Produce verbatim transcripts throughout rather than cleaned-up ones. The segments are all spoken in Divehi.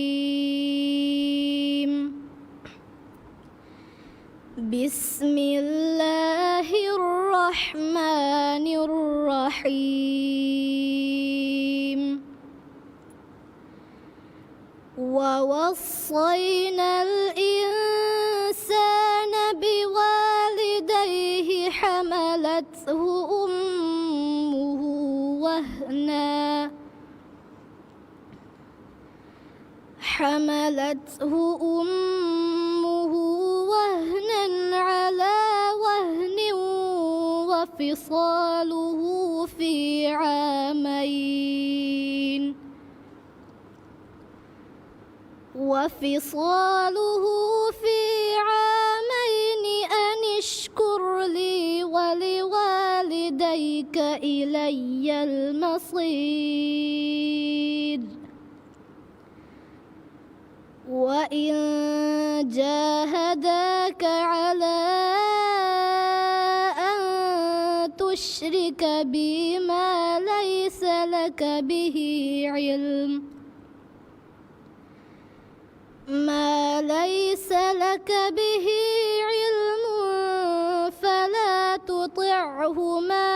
الرجيم. بسم الله الرحمن الرحيم. ووصينا الإنسان بوالديه حملته أمه وهنا حملته أمه وهنا على وهن وفصاله في عامين وفصاله في عامين أن اشكر لي ولوالديك إلي المصير. وإن جاهداك على أن تشرك بي ما ليس لك به علم ما ليس لك به علم فلا تطعهما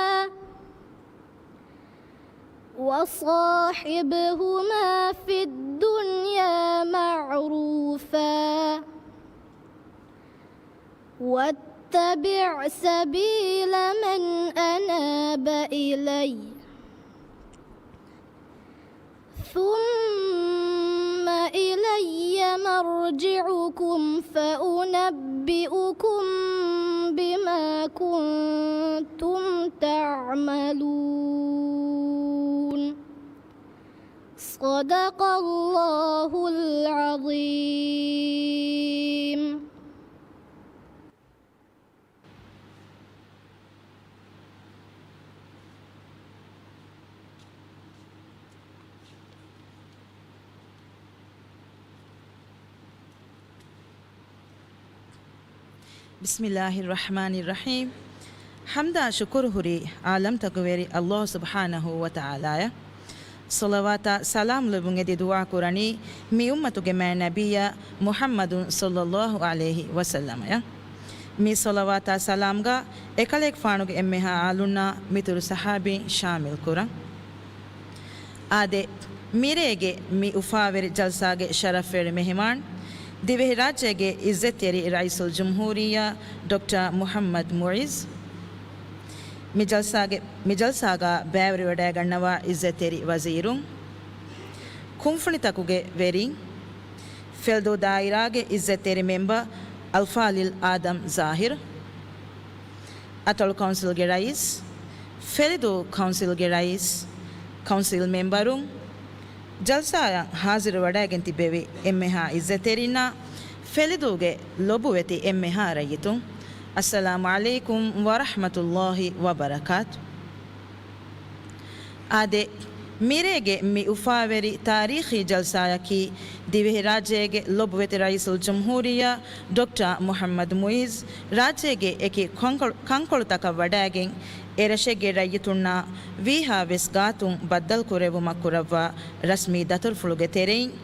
وصاحبهما في الدنيا معروفا واتبع سبيل من أناب إلي ثم إلي مرجعكم فأنبئكم بما كنتم تعملون. صدق الله العظيم. بسم الله الرحمن الرحيم. ޙަމްދާ ޝުކުރު ހުރީ ޢާލަމްތަކުގެ ވެރި ﷲ ސުބްޙާނަހޫ ވަތަޢާލާއަށް. ޞަލަވާތާ ސަލާމް ލެއްވުން އެދި ދުޢާ ކުރަނީ މި އުއްމަތުގެ މާތް ނަބިއްޔާ މުޙައްމަދު ޞައްލައްލާހު ޢަލައިހި ވަސައްލަމަޔަށް. މި ޞަލަވާތާ ސަލާމްގަ އެކަލޭގެފާނުގެ އެންމެހާ އާލުންނާ މިތުރު ޞަޙާބީން ޝާމިލް ކުރަން. އާދެ، މިރޭގެ މި އުފާވެރި ޖަލްސާގެ ޝަރަފްވެރި މެހެމާން، ދިވެހިރާއްޖޭގެ އިއްޒަތްތެރި ރައީސުލްޖުމްހޫރިއްޔާ ޑޮކްޓަރ މުޙައްމަދު މުޢިއްޒު، މި ޖަލްސާގެ، މި ޖަލްސާގަ ބައިވެރިވެވަޑައިގަންނަވާ އިއްޒަތްތެރި ވަޒީރުން، ކުންފުނިތަކުގެ ވެރިން، ފެލުދޫ ދާއިރާގެ އިއްޒަތްތެރި މެމްބަރު އަލްފާޟިލް އާދަމް ޒާހިރު، އަތޮޅު ކައުންސިލްގެ ރައީސް، ފެލިދޫ ކައުންސިލްގެ ރައީސް، ކައުންސިލް މެމްބަރުން، ޖަލްސާއަށް ޙާޟިރުވެވަޑައިގެން ތިއްބެވި އެންމެހާ އިއްޒަތްތެރިންނާ، ފެލިދޫގެ ލޮބުވެތި އެންމެހާ ރައްޔިތުން، އައްސަލާމު ޢަލައިކުމް ވަރަޙްމަތުﷲ ވަބަރަކާތު. އާދެ، މިރޭގެ މި އުފާވެރި ތާރީޚީ ޖަލްސާއަކީ، ދިވެހިރާއްޖޭގެ ލޮބުވެތި ރައީސުލްޖުމްހޫރިއްޔާ ޑޮކްޓަރ މުޙައްމަދު މުޢިއްޒު ރާއްޖޭގެ އެކި ކަންކޮޅު، ކަންކޮޅުތަކަށް ވަޑައިގެން، އެރަށެއްގެ ރައްޔިތުންނާ ވީހާވެސް ގާތުން ބައްދަލުކުރެއްވުމަށް ކުރައްވާ ރަސްމީ ދަތުރުފުޅުގެ ތެރެއިން،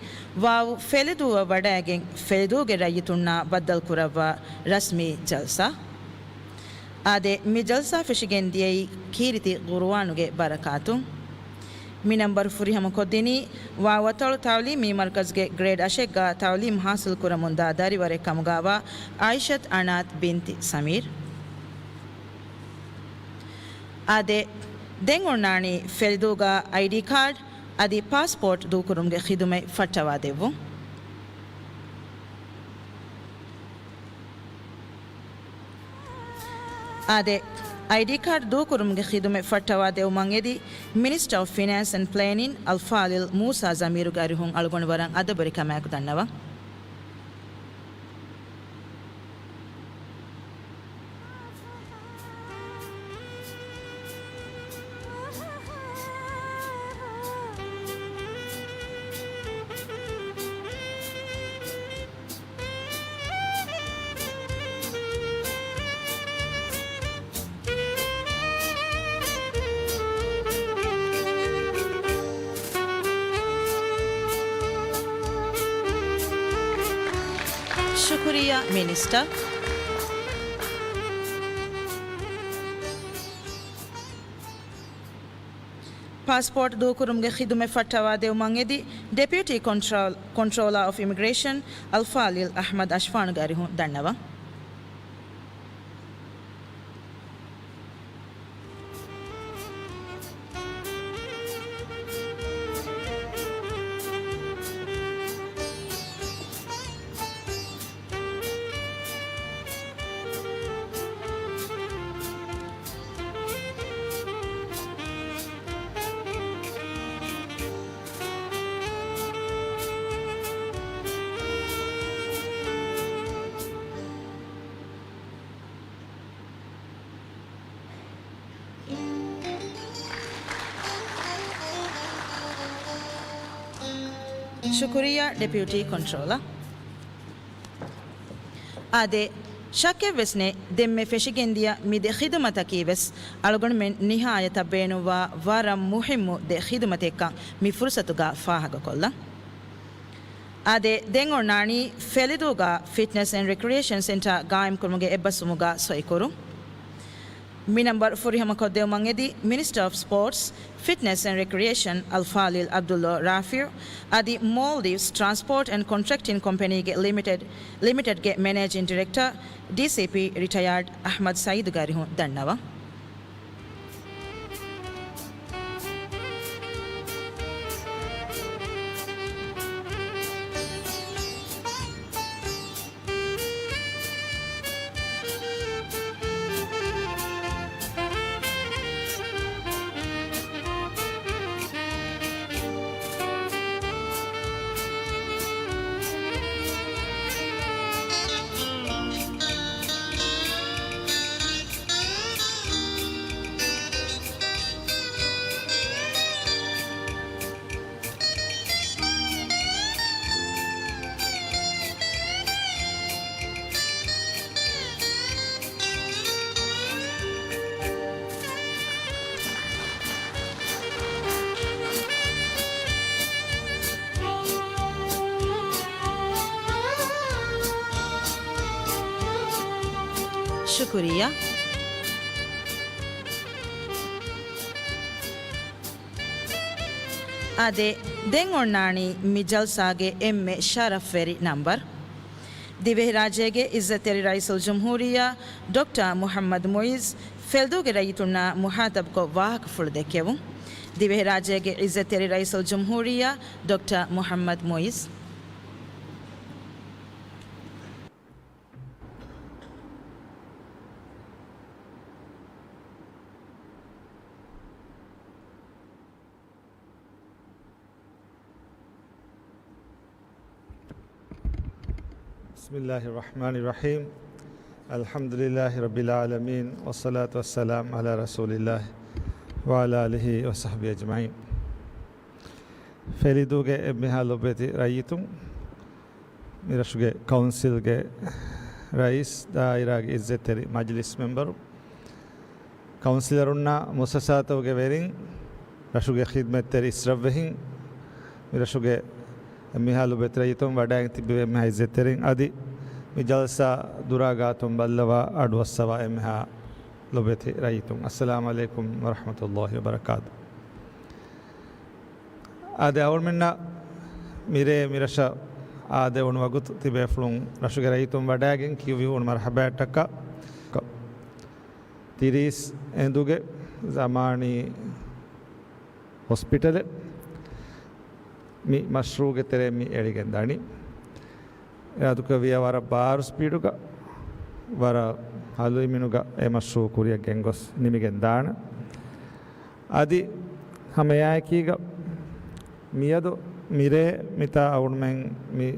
ވާވު ފެލިދޫއަށް ވަޑައިގެން، ފެލިދޫގެ ރައްޔިތުންނާ ބައްދަލުކުރައްވާ ރަސްމީ ޖަލްސާ. އާދެ، މި ޖަލްސާ ފެށިގެން ދިޔައީ ކީރިތި ޤުރުއާނުގެ ބަރަކާތުން. މި ނަންބަރު ފުރިހަމަ ކޮށްދިނީ، ވާވަތޮޅު ތަޢުލީމީ މަރުކަޒުގެ ގްރޭޑް އަށެއްގަ ތަޢުލީމް ޙާޞިލް ކުރަމުންދާ ދަރިވަރެއް ކަމުގައިވާ އާއިޝަތު އަނާތު ބިންތި ސަމީރު. އާދެ، ދެން އޮންނާނީ ފެލިދޫގަ އައިޑީ ކާޑް އަދި ޕާސްޕޯޓް ދޫކުރުމުގެ ޚިދުމަތް ފައްޓަވާ ދެއްވުން. އާދެ، އައިޑީ ކާޑް ދޫކުރުމުގެ ޚިދުމަތް ފައްޓަވާ ދެއްވުމަށް އެދި، މިނިސްޓަރ އޮފް ފިނޭންސް އެންޑް ޕްލޭނިން އަލްފާޟިލް މޫސާ ޒަމީރުގެ އަރިހުން އަޅުގަނޑު ވަރަށް އަދަބުވެރިކަމާއެކު ދަންނަވަން. ޝުކުރިއްޔާ މިނިސްޓަރ. ޕާސްޕޯޓް ދޫކުރުމުގެ ޚިދުމަތް ފައްޓަވާ ދެވުމަށް އެދި، ޑެޕިއުޓީ ކޮންޓްރޯލް، ކޮންޓްރޯލާ އޮފް އިމިގްރޭޝަން، އަލްފާޟިލް އަޙްމަދު އަޝްފާން ގާރިހުން ދަންނަވަން. ޝުކުރިއްޔާ ޑެޕިއުޓީ ކޮންޓްރޯލަރ. އާދެ، ޝައްކެއްވެސް ނެތް، ދެންމެ ފެށިގެންދިޔަ މި ދެ ޚިދުމަތަކީ ވެސް އަޅުގަނޑުމެން ނިހާޔަތަށް ބޭނުންވާ ވަރަށް މުހިއްމު ދެ ޚިދުމަތެއްކަން މި ފުރުސަތުގަ ފާހަގަކޮށްލަން. އާދެ، ދެން އޮންނާނީ ފެލިދޫގަ ފިޓްނަސް އެންޑް ރެކްރިއޭޝަން ސެންޓަރ ގާއިމްކުރުމުގެ އެއްބަސްވުމުގަ ސޮއިކުރުން. މި ނަންބަރު ފުރިހަމަކޮށްދެވުމަށް އެދި މިނިސްޓަރ އޮފް ސްޕޯޓްސް، ފިޓްނަސް އެންޑް ރެކްރިއޭޝަން އަލްފާޟިލް ޢަބްދުﷲ ރާފިޢު އަދި މޯލްޑިވްސް ޓްރާންސްޕޯޓް އެންޑް ކޮންޓްރެކްޓިން ކޮމްޕެނީގެ ލިމިޓެޑް، ލިމިޓެޑްގެ މެނޭޖިން ޑިރެކްޓަރ، ޑީސީޕީ ރިޓަޔާޑް އަޙްމަދު ސަޢީދު ގާރިހުން ދަންނަވަން. ޝުކުރިއްޔާ. އާދެ، ދެން އޮންނާނީ މި ޖަލްސާގެ އެންމެ ޝަރަފްވެރި ނަންބަރު. ދިވެހިރާއްޖޭގެ އިއްޒަތްތެރި ރައީސުލްޖުމްހޫރިއްޔާ ޑޮކްޓަރ މުޙައްމަދު މުޢިއްޒު، ފެލްދޫގެ ރައްޔިތުންނާ މުޚާޠަބުކޮށް ވާހަކަފުޅު ދެއްކެވުން. ދިވެހިރާއްޖޭގެ އިއްޒަތްތެރި ރައީސުލްޖުމްހޫރިއްޔާ ޑޮކްޓަރ މުޙައްމަދު މުޢިއްޒު. بسم الله الرحمن الرحيم. الحمد لله رب العالمين، والصلاة والسلام على رسول الله وعلى آله وصحبه أجمعين. ފެލިދޫގެ އެންމެހާ ލޮބުވެތި ރައްޔިތުން، މިރަށުގެ ކައުންސިލްގެ ރައީސް، ދާއިރާގެ އިއްޒަތްތެރި މަޖިލިސް މެމްބަރު، ކައުންސިލަރުންނާ މުއައްސަސާތަކުގެ ވެރިން، ރަށުގެ ޚިދްމަތްތެރި އިސްރަށްވެހިން، މިރަށުގެ އެންމެހާ ލޮބުވެތި ރައްޔިތުން، ވަޑައިގެން ތިއްބެވި އެންމެހާ އިއްޒަތްތެރިން، އަދި މި ޖަލްސާ ދުރާ ގާތުން ބައްލަވާ އަޑުއައްސަވާ އެންމެހާ ލޮބުވެތި ރައްޔިތުން، އައްސަލާމު ޢަލައިކުމް ވަރަޙްމަތުﷲި ވަބަރަކާތު. އާދެ، އަހަރުމެންނަށް މިރޭ މިރަށަށް އާދެވުނު ވަގުތު ތިބޭފުޅުން ރަށުގެ ރައްޔިތުން ވަޑައިގެން ކިޔުއްވި ހޫނު މަރުޙަބާއަށްޓަކާ. ތިރީސް އެނދުގެ ޒަމާނީ ހޮސްޕިޓަލެއް މި މަޝްރޫޢުގެ ތެރެއިން މި އެޅިގެން ދަނީ. އިރާދަކުރެއްވިއްޔާ ވަރަށް ބާރު ސްޕީޑުގަ، ވަރަށް ހަލުއިމިނުގަ އެ މަޝްރޫޢު ކުރިއަށް ގެންގޮސް ނިމިގެން ދާނެ. އަދި ހަމައެއާއެކީގަ މިއަދު މިރޭ މިތާ އަޅުގަނޑުމެން މި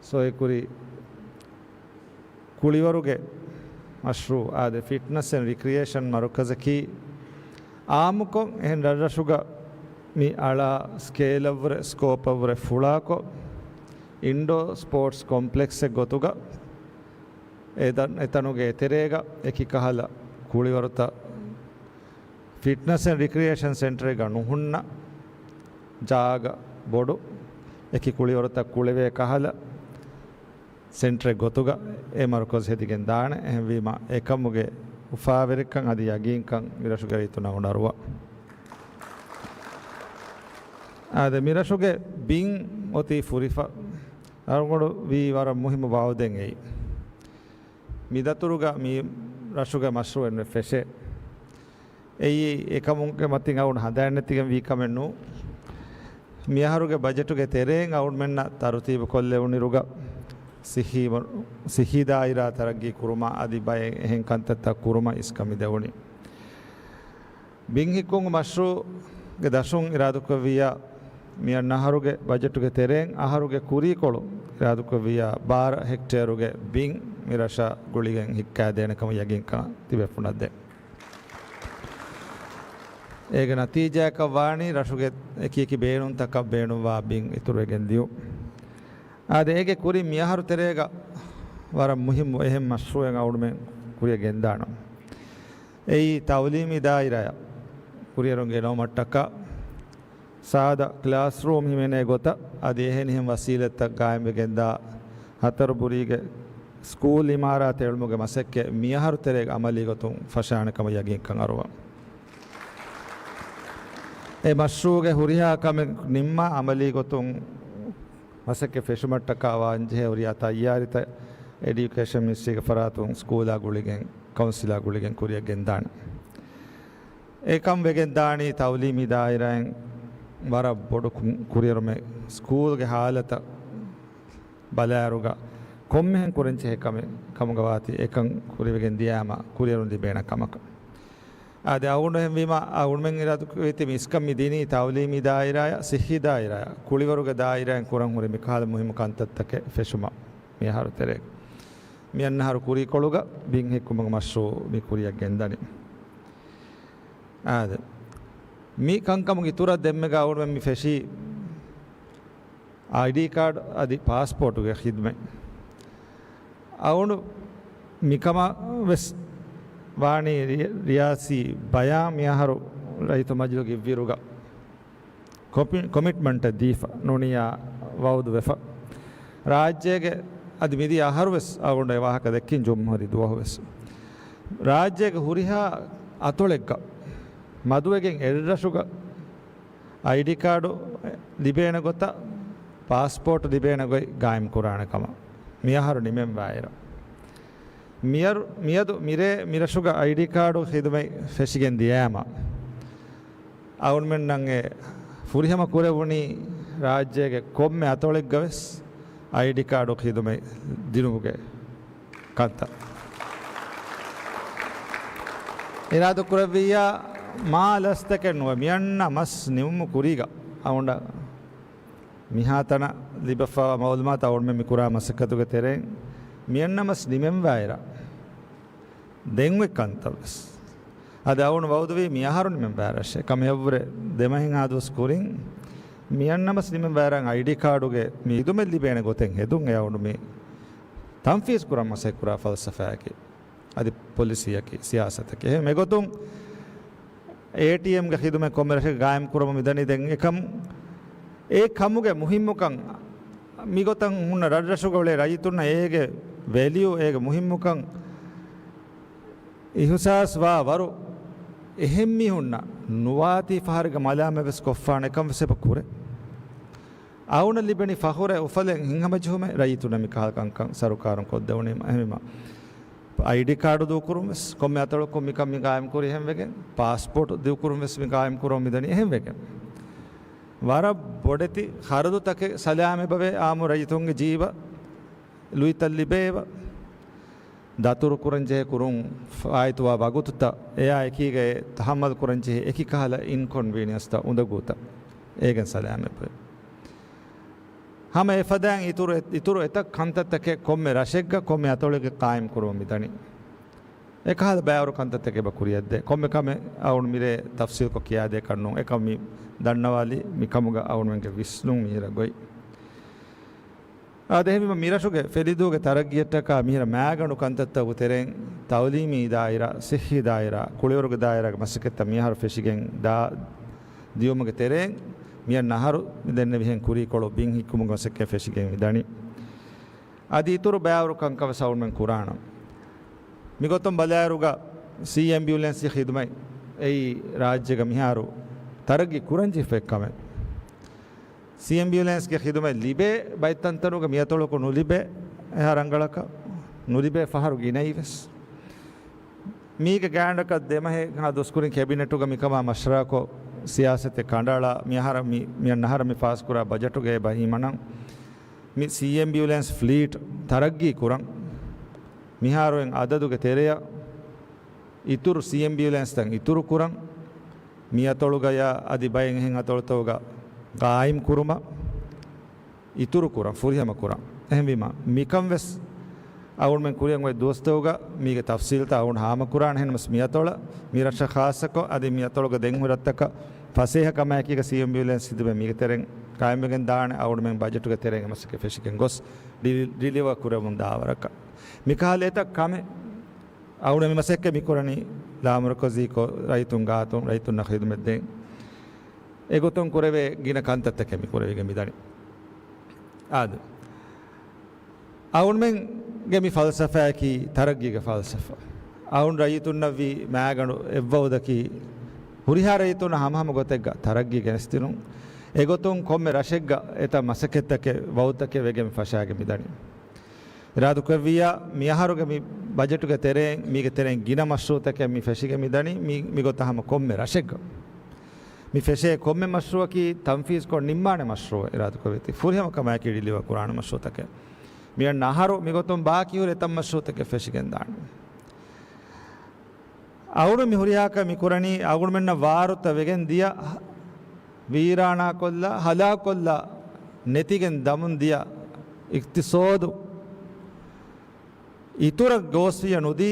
ސޮއިކުރި ކުޅިވަރުގެ މަޝްރޫޢު އާދެ، ފިޓްނަސް އެންޑް ރިކްރިއޭޝަން މަރުކަޒަކީ އާއްމުކޮށް އެހެން ރަށްރަށުގަ މި އަޅާ ސްކޭލަށްވުރެ، ސްކޯޕަށްވުރެ ފުޅާކޮށް، އިންޑޯ ސްޕޯޓްސް ކޮމްޕްލެކްސެއް ގޮތުގަ އެ ދަން-، އެތަނުގެ އެތެރޭގަ އެކި ކަހަލަ ކުޅިވަރުތައް، ފިޓްނަސް އެންޑް ރިކްރިއޭޝަން ސެންޓަރެއްގަ ނުހުންނަ ޖާގަ ބޮޑު، އެކި ކުޅިވަރުތައް ކުޅެވޭ ކަހަލަ، ސެންޓަރެއް ގޮތުގަ އެ މަރުކަޒު ހެދިގެން ދާނެ. އެހެންވީމަ، އެކަމުގެ އުފާވެރިކަން އަދި ޔަގީންކަން މިރަށުގެ ރައްޔިތުންނަށް އުނަރުވާ. އާދެ، މިރަށުގެ ބިން އޮތީ ފުރިފަ. އަޅުގަނޑު ވީ ވަރަށް މުހިއްމު ވައުދެއް އެއީ. މިދަތުރުގަ މި ރަށުގެ މަޝްރޫއެއް ފެށޭ. އެއީ އެކަމުގެ މަތިން އަޅުގަނޑު ހަނދާން ނެތިގެން ވީ ކަމެއް ނޫން. މިއަހަރުގެ ބަޖެޓުގެ ތެރެއިން އަޅުގަނޑުމެންނަށް ތަރުތީބު ކޮށްލެވުނިރުގަ ސިއްހީ، ސިއްހީ ދާއިރާ ތަރައްގީ ކުރުމަށް އަދި ބައެއް އެހެން ކަންތައްތައް ކުރުމަށް އިސްކަން މި ދެވުނީ. ބިން ހިއްކުމުގެ މަޝްރޫއުގެ ދަށުން އިރާދަކުރެއްވިއްޔާ، މިއަންނަ އަހަރުގެ ބަޖެޓުގެ ތެރެއިން އަހަރުގެ ކުރީކޮޅު އިރާދަކުރެއްވިއްޔާ، ބާރަ ހެކްޓޭރުގެ ބިން މި ރަށަށް ގުޅިގެން ހިއްކާދޭނެ ކަމަށް ޔަގީންކަން ތިބޭފުޅުންނަށް ދޭން. އޭގެ ނަތީޖާއަކަށް ވާނީ ރަށުގެ އެކި އެކި ބޭނުންތަކަށް ބޭނުންވާ ބިން އިތުރުވެގެން ދިޔުން. އާދެ، އޭގެ ކުރިން މިއަހަރު ތެރޭގަ ވަރަށް މުހިއްމު އެހެން މަޝްރޫއެއް އަޅުގަނޑުމެން ކުރިއަށް ގެންދާނަން. އެއީ ތައުލީމީ ދާއިރާއަށް ކުރިއެރުން ގެނައުމަށްޓަކާ ސާދަ ކްލާސްރޫމް ހިމެނޭ ގޮތަށް އަދި އެހެނިހެން ވަސީލަތްތައް ގާއިމްވެގެންދާ ހަތަރުބުރީގެ ސްކޫލް އިމާރާތެއް އެޅުމުގެ މަސައްކަތް މިއަހަރު ތެރޭގަ އަމަލީ ގޮތުން ފަށާނެ ކަމަށް ޔަގީންކަން އަރުވަން. އެ މަޝްރޫއުގެ ހުރިހާ ކަމެއް ނިންމާ އަމަލީ ގޮތުން މަސައްކަތް ފެށުމަށްޓަކާ ވާންޖެހޭ ހުރިހާ ތައްޔާރީތައް އެޑިއުކޭޝަން މިނިސްޓްރީގެ ފަރާތުން ސްކޫލާ ގުޅިގެން، ކައުންސިލާ ގުޅިގެން ކުރިއަށް ގެންދާނެ. އެކަން ވެގެން ދާނީ ތައުލީމީ ދާއިރާއިން ވަރަށް ބޮޑު ކު-، ކުރިއެރުމެއް. ސްކޫލްގެ ހާލަތަށް ބަލާއިރުގަ ކޮންމެހެން ކުރަންޖެހޭ ކަމެއް ކަމުގަ ވާތީ އެކަން ކުރިއަށް ވެގެން ދިޔާމަ ކުރިއެރުން ލިބޭނެ ކަމަކަށް. އާދެ، އަޅުގަނޑު އެހެންވީމަ އަޅުގަނޑުމެން އިރާދަކުރެއްވީތީ މި އިސްކަން މި ދިނީ ތައުލީމީ ދާއިރާއަށް، ސިއްހީ ދާއިރާއަށް، ކުޅިވަރުގެ ދާއިރާއިން ކުރަން ހުރި މިކަހަލަ މުހިއްމު ކަންތައްތަކެއް ފެށުމަށް މިއަހަރު ތެރޭ. މިއަންނަ އަހަރު ކުރީކޮޅުގަ ބިން ހިއްކުމުގެ މަޝްރޫއު މި ކުރިއަށް ގެންދަނީ. އާދެ، މި ކަންކަމުގެ އިތުރަށް ދެންމެގަ އަޅުގަނޑުމެން މި ފެށީ އައިޑީ ކާޑް އަދި ޕާސްޕޯޓުގެ ޚިދުމަތް. އަޅުގަނޑު މިކަމަށް ވެސް ވާނީ ރި-، ރިޔާސީ ބަޔާން މިއަހަރު ރައްޔިތު މަޖިލުގެ އިއްވިއިރުގަ ކޮޕި-، ކޮމިޓްމަންޓެއް ދީފަ ނޫނިއްޔާ ވައުދު ވެފަ. ރާއްޖޭގެ އަދި މިދިޔަ އަހަރު ވެސް އަޅުގަނޑު އެ ވާހަކަ ދެއްކިން ޖުމްހޫރީ ދުވަހު ވެސް. ރާއްޖޭގެ ހުރިހާ އަތޮޅެއްގަ މަދުވެގެން އެއްރަށުގަ އައިޑީ ކާޑު ލިބޭނެ ގޮތަށް ޕާސްޕޯޓް ލިބޭނެ ގޮތް ގާއިމް ކުރާނެ ކަމަށް މިއަހަރު ނިމެންވާއިރަށް. މިއަރު-، މިއަދު މިރޭ މިރަށުގަ އައިޑީ ކާޑު ޚިދުމަތް ފެށިގެން ދިޔައިމަ، އަޅުގަނޑުމެންނަށް އެ ފުރިހަމަ ކުރެވުނީ ރާއްޖޭގެ ކޮންމެ އަތޮޅެއްގަ ވެސް އައިޑީ ކާޑު ޚިދުމަތް ދިނުމުގެ ކަންތައް. އިރާދަ ކުރެއްވިއްޔާ މާ ލަސްތަކެއް ނުވެ މިއަންނަ މަސް ނިމުމު ކުރީގަ އަޅުގަނޑަށް މިހާތަނަށް ލިބިފައިވާ މައުލޫމާތު އަޅުގަނޑުމެން މި ކުރާ މަސައްކަތުގެ ތެރެއިން މިއަންނަ މަސް ނިމެންވާއިރަށް ދެން އޮތް ކަންތައް ވެސް. އަދި އަޅުގަނޑު ވައުދުވީ މިއަހަރު ނިމެންވާއިރަށޭ. ކަމެއް އެއްވުރެ ދެމަހެއްހާ ދުވަސް ކުރިން މިއަންނަ މަސް ނިމެންވާއިރަށް އައިޑީ ކާޑުގެ މި ޚިދުމަތް ލިބޭނެ ގޮތެއް ހެދުން އެ އަޅުގަނޑު މި ތަންފީޒު ކުރަން މަސައްކަތް ކުރާ ފަލްސަފާއަކީ. އަދި ޕޮލިސީއަކީ، ސިޔާސަތަކީ. އެހެން އެގޮތުން އޭޓީއެމްގެ ޚިދުމަތް ކޮންމެ ރަށެއް ގާއިމް ކުރަމުން މިދަނީ. ދެން އެކަމް އެ ކަމުގެ މުހިއްމުކަން މިގޮތަށް ހުންނަ ރަށްރަށުގަ އުޅޭ ރައްޔިތުންނަށް އޭގެ ވެލިއު، އޭގެ މުހިއްމުކަން އިހުސާސް ވާ ވަރު އެހެން މީހުންނަށް ނުވާތީ ފަހަރެއްގަ މަލާމަތް ވެސް ކޮށްފާނެ ކަން ވެސް އެބަ ކުރޭ. އަޅުގަނޑަށް ލިބެނީ ފަޚުރެއް އުފަލެއް ހިތްހަމަޖެހުމެއް ރައްޔިތުންނަށް މިކަހަލަ ކަންކަން ސަރުކާރުން ކޮށްދެވުނީމަ. އެހެންވީމަ އައިޑީ ކާޑު ދޫކުރުން ވެސް ކޮންމެ އަތޮޅަކުން މިކަން މި ގާއިމް ކުރީ އެހެން ވެގެން، ޕާސްޕޯޓް ދޫކުރުން ވެސް މި ގާއިމް ކުރަމުން މިދަނީ އެހެން ވެގެން. ވަރަށް ބޮޑެތި ޚަރަދުތަކެއް ސަލާމަތް އެބަވޭ އާއްމު ރައްޔިތުންގެ ޖީބަށް ލުއިތައް ލިބޭ އެބަ. ދަތުރު ކުރަން ޖެހޭ ކުރުން ފާއިތުވާ ވަގުތުތައް، އެއާ އެކީގައި ތަހައްމަލް ކުރަން ޖެހޭ އެކި ކަހަލަ އިންކޮންވީނިއަންސްތައް، އުނދަގޫތައް އޭގެން ސަލާމަތް އެބަ. ހަމަ އެފަދައިން އިތުރު އެ-، އިތުރު އެތައް ކަންތައްތަކެއް ކޮންމެ ރަށެއްގަ ކޮންމެ އަތޮޅެއްގަ ޤާއިމް ކުރަމުން މިދަނީ. އެކަހަލަ ބައިވަރު ކަންތައްތަކެއް އެބަ ކުރިއަށްދޭ. ކޮންމެ ކަމެއް އަޅުގަނޑު މިރޭ ތަފްސީލްކޮށް ކިޔާދޭކަށް ނޫން. އެކަމް މި ދަންނަވާލީ މިކަމުގަ އަޅުގަނޑުމެންގެ ވިސްނުން މިހިރަ ގޮތް. އާދެ، އެހެންވީމަ މިރަށުގެ ފެށިދޫގެ ތަރައްގީއަށްޓަކާ މިހިރަ މައިގަނޑު ކަންތައްތަކުގެ ތެރެއިން ތައުލީމީ ދާއިރާ، ސިއްހީ ދާއިރާ، ކުޅިވަރުގެ ދާއިރާގެ މަސައްކަތްތައް މިއަހަރު ފެށިގެން ދާ ދިޔުމުގެ ތެރެއިން މިއަންނަ އަހަރު މި ދެންނެވިހެން ކުރީކޮޅު ބިން ހިއްކުމުގެ މަސައްކަތް ފެށިގެން މި ދަނީ. އަދި އިތުރު ބައިވަރު ކަންކަން ވެސް އަޅުމެން ކުރާނަން. މިގޮތުން ބަލާއިރުގަ ސީ އެމްބިއުލެންސްގެ ޚިދުމަތް އެއީ ރާއްޖޭގަ މިހާރު ތަރައްގީ ކުރަންޖެހިފައި ކަމެއް. ސީ އެމްބިއުލެންސްގެ ޚިދުމަތް ލިބޭ ބައެއް ތަންތަނުގަ މިއަތޮޅަކު ނުލިބޭ، އެހާ ރަނގަޅަކަށް ނުލިބޭ ފަހަރު ގިނައީ ވެސް. މީގެ ގާތްގަނޑަކަށް ދެމަހެއްހާ ދުސްކުރިން ކެބިނެޓުގަ މިކަމާ މަޝްވަރާކޮށް، ސިޔާސަތެއް ކަނޑައަޅާ، މިއަހަރަށް މި، މިއަންނަ އަހަރަށް މި ފާސްކުރާ ބަޖެޓުގައި ބަހީމަނަން، މި ސީ އެމްބިއުލެންސް ފްލީޓް ތަރައްގީ ކުރަން، މިހާރު އެއް އަދަދުގެ ތެރެއަށް އިތުރު ސީ އެމްބިއުލެންސްތައް އިތުރު ކުރަން، މި އަތޮޅުގަޔާ އަދި ބައެއް އެހެން އަތޮޅުތަކުގަ ގާއިމް ކުރުމަށް، އިތުރު ކުރަން، ފުރިހަމަ ކުރަން. އެހެންވީމަ، މިކަން ވެސް އަޅުމެން ކުރިއަށް އޮތް ދުވަސްތަކުގަ މީގެ ތަފްސީލްތައް އަޅުން ހާމަކުރާނެ. އެހެންވެސް މިއަތޮޅަށް، މި ރަށަށް ޚާއްޞަކޮށް، އަދި މި އަތޮޅުގަ ދެން ހުރި ރަށްތަކަށް ފަސޭހަ ކަމާއެކީގަ ސީ އެމް ބިއުލެންސް ޚިދުމަތް މީގެ ތެރެއިން ޤާއިމްވެގެން ދާނެ. އަޅުމެން ބަޖެޓުގެ ތެރެއިން އެމަސައްކަތް ފެށިގެން ގޮސް، ޑި-، ޑިލިވަރ ކުރެވުން ދާވަރަކަށް. މިކަހަލަ އެތައް ކަމެއް އަޅުމެން މި މަސައްކަތް މިކުރަނީ ލާމަރުކަޒީކޮށް، ރައްޔިތުން ގާތުން، ރައްޔިތުންނަށް ޚިދުމަތް ދޭން. އެގޮތުން ކުރެވޭ ގިނަ ކަންތައްތަކެއް މި ކުރެވިގެން މިދަނީ. އާދެ، އަޅުމެންގެ މި ފަލްސަފާއަކީ ތަރައްގީގެ ފަލްސަފާ. އަޅުން ރައްޔިތުންނަށްވީ މާގަނޑު އެއްވައުދަކީ، ހުރިހާ ރައްޔިތުންނަށް ހަމަހަމަ ގޮތެއްގަ ތަރައްގީ ގެނެސްދިނުން. އެގޮތުން ކޮންމެ ރަށެއްގަ އެތައް މަސައްކަތްތަކެއް، ވައުދުތަކެއް ވެގެން މި ފަށާގެން މިދަނީ. އިރާދަކުރެއްވިއްޔާ، މިއަހަރުގެ މި ބަޖެޓުގެ ތެރެއިން، މީގެ ތެރެއިން ގިނަ މަޝްރޫއުތަކެއް މި ފެށިގެން މިދަނީ، މި، މިގޮތަށް ހަމަ ކޮންމެ ރަށެއްގަ. މި ފެށޭ ކޮންމެ މަޝްރޫއަކީ ތަންފީޒްކޮށް ނިންމާނެ މަޝްރޫއެއް އިރާދަކުރެއްވީތީ. ފުރިހަމަ ކަމާއެކީ ޑިލިވަރ ކުރާނެ މަޝްރޫއުތަކެއް. މިއަންނަ އަހަރު މިގޮތުން ބާކީހުރި އެތައް މަޝްރޫއުތަކެއް ފެށިގެން ދާނެ. އަޅުގަނޑު މި ހުރިހާކަށް މި ކުރަނީ، އަޅުގަނޑުމެންނަށް ވާރުތަ ވެގެން ދިޔަ، ވީރާނާކޮށްލާ، ހަލާކުކޮށްލާ، ނެތިގެން ދަމުން ދިޔަ އިޤްތިޞާދު އިތުރަށް ގޯސްވިޔަ ނުދީ،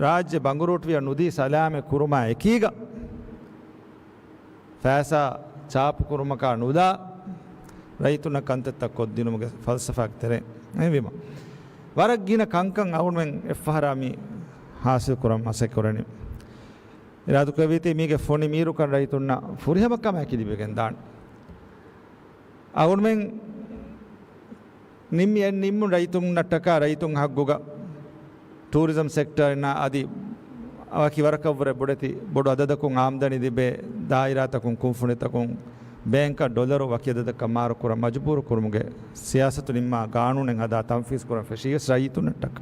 ރާއްޖެ ބަނގުރޫޓުވިޔަ ނުދީ ސަލާމަތް ކުރުމާ އެކީގަ، ފައިސާ ޗާޕު ކުރުމަކާ ނުލާ، ރައްޔިތުންނަށް ކަންތައްތައް ކޮށްދިނުމުގެ ފަލްސަފާގެ ތެރެއިން. އެހެންވީމަ، ވަރަށް ގިނަ ކަންކަން އަޅުގަނޑުމެން އެއްފަހަރާ މި ހާސިލް ކުރަން މަސައްކަތް ކުރަނީ. އިރާދަކުރެއްވީތީ މީގެ ފޮނި މީރުކަން ރައްޔިތުންނަށް ފުރިހަމަ ކަމާއެކީ ލިބިގެން ދާން. އަޅުގަނޑުމެން ނިންމި އެއް ނިންމުން ރައްޔިތުންނަށްޓަކާ ރައްޔިތުން ހައްގުގަ ޓޫރިޒަމް ސެކްޓަރ އިންނާ އަދި ވަކި ވަރަކަށްވުރެ ބޮޑެތި ބޮޑު އަދަދަކުން އާމްދަނީ ލިބޭ ދާއިރާތަކުން ކުންފުނިތަކުން ބޭންކަށް ޑޮލަރު ވަކި އަދަދަކަށް މާރުކުރަން މަޖުބޫރު ކުރުމުގެ ސިޔާސަތު ނިންމާ ގާނޫނެއް ހަދާ ތަންފީޒް ކުރަން ފެށީ ވެސް ރައްޔިތުންނަށްޓަކާ.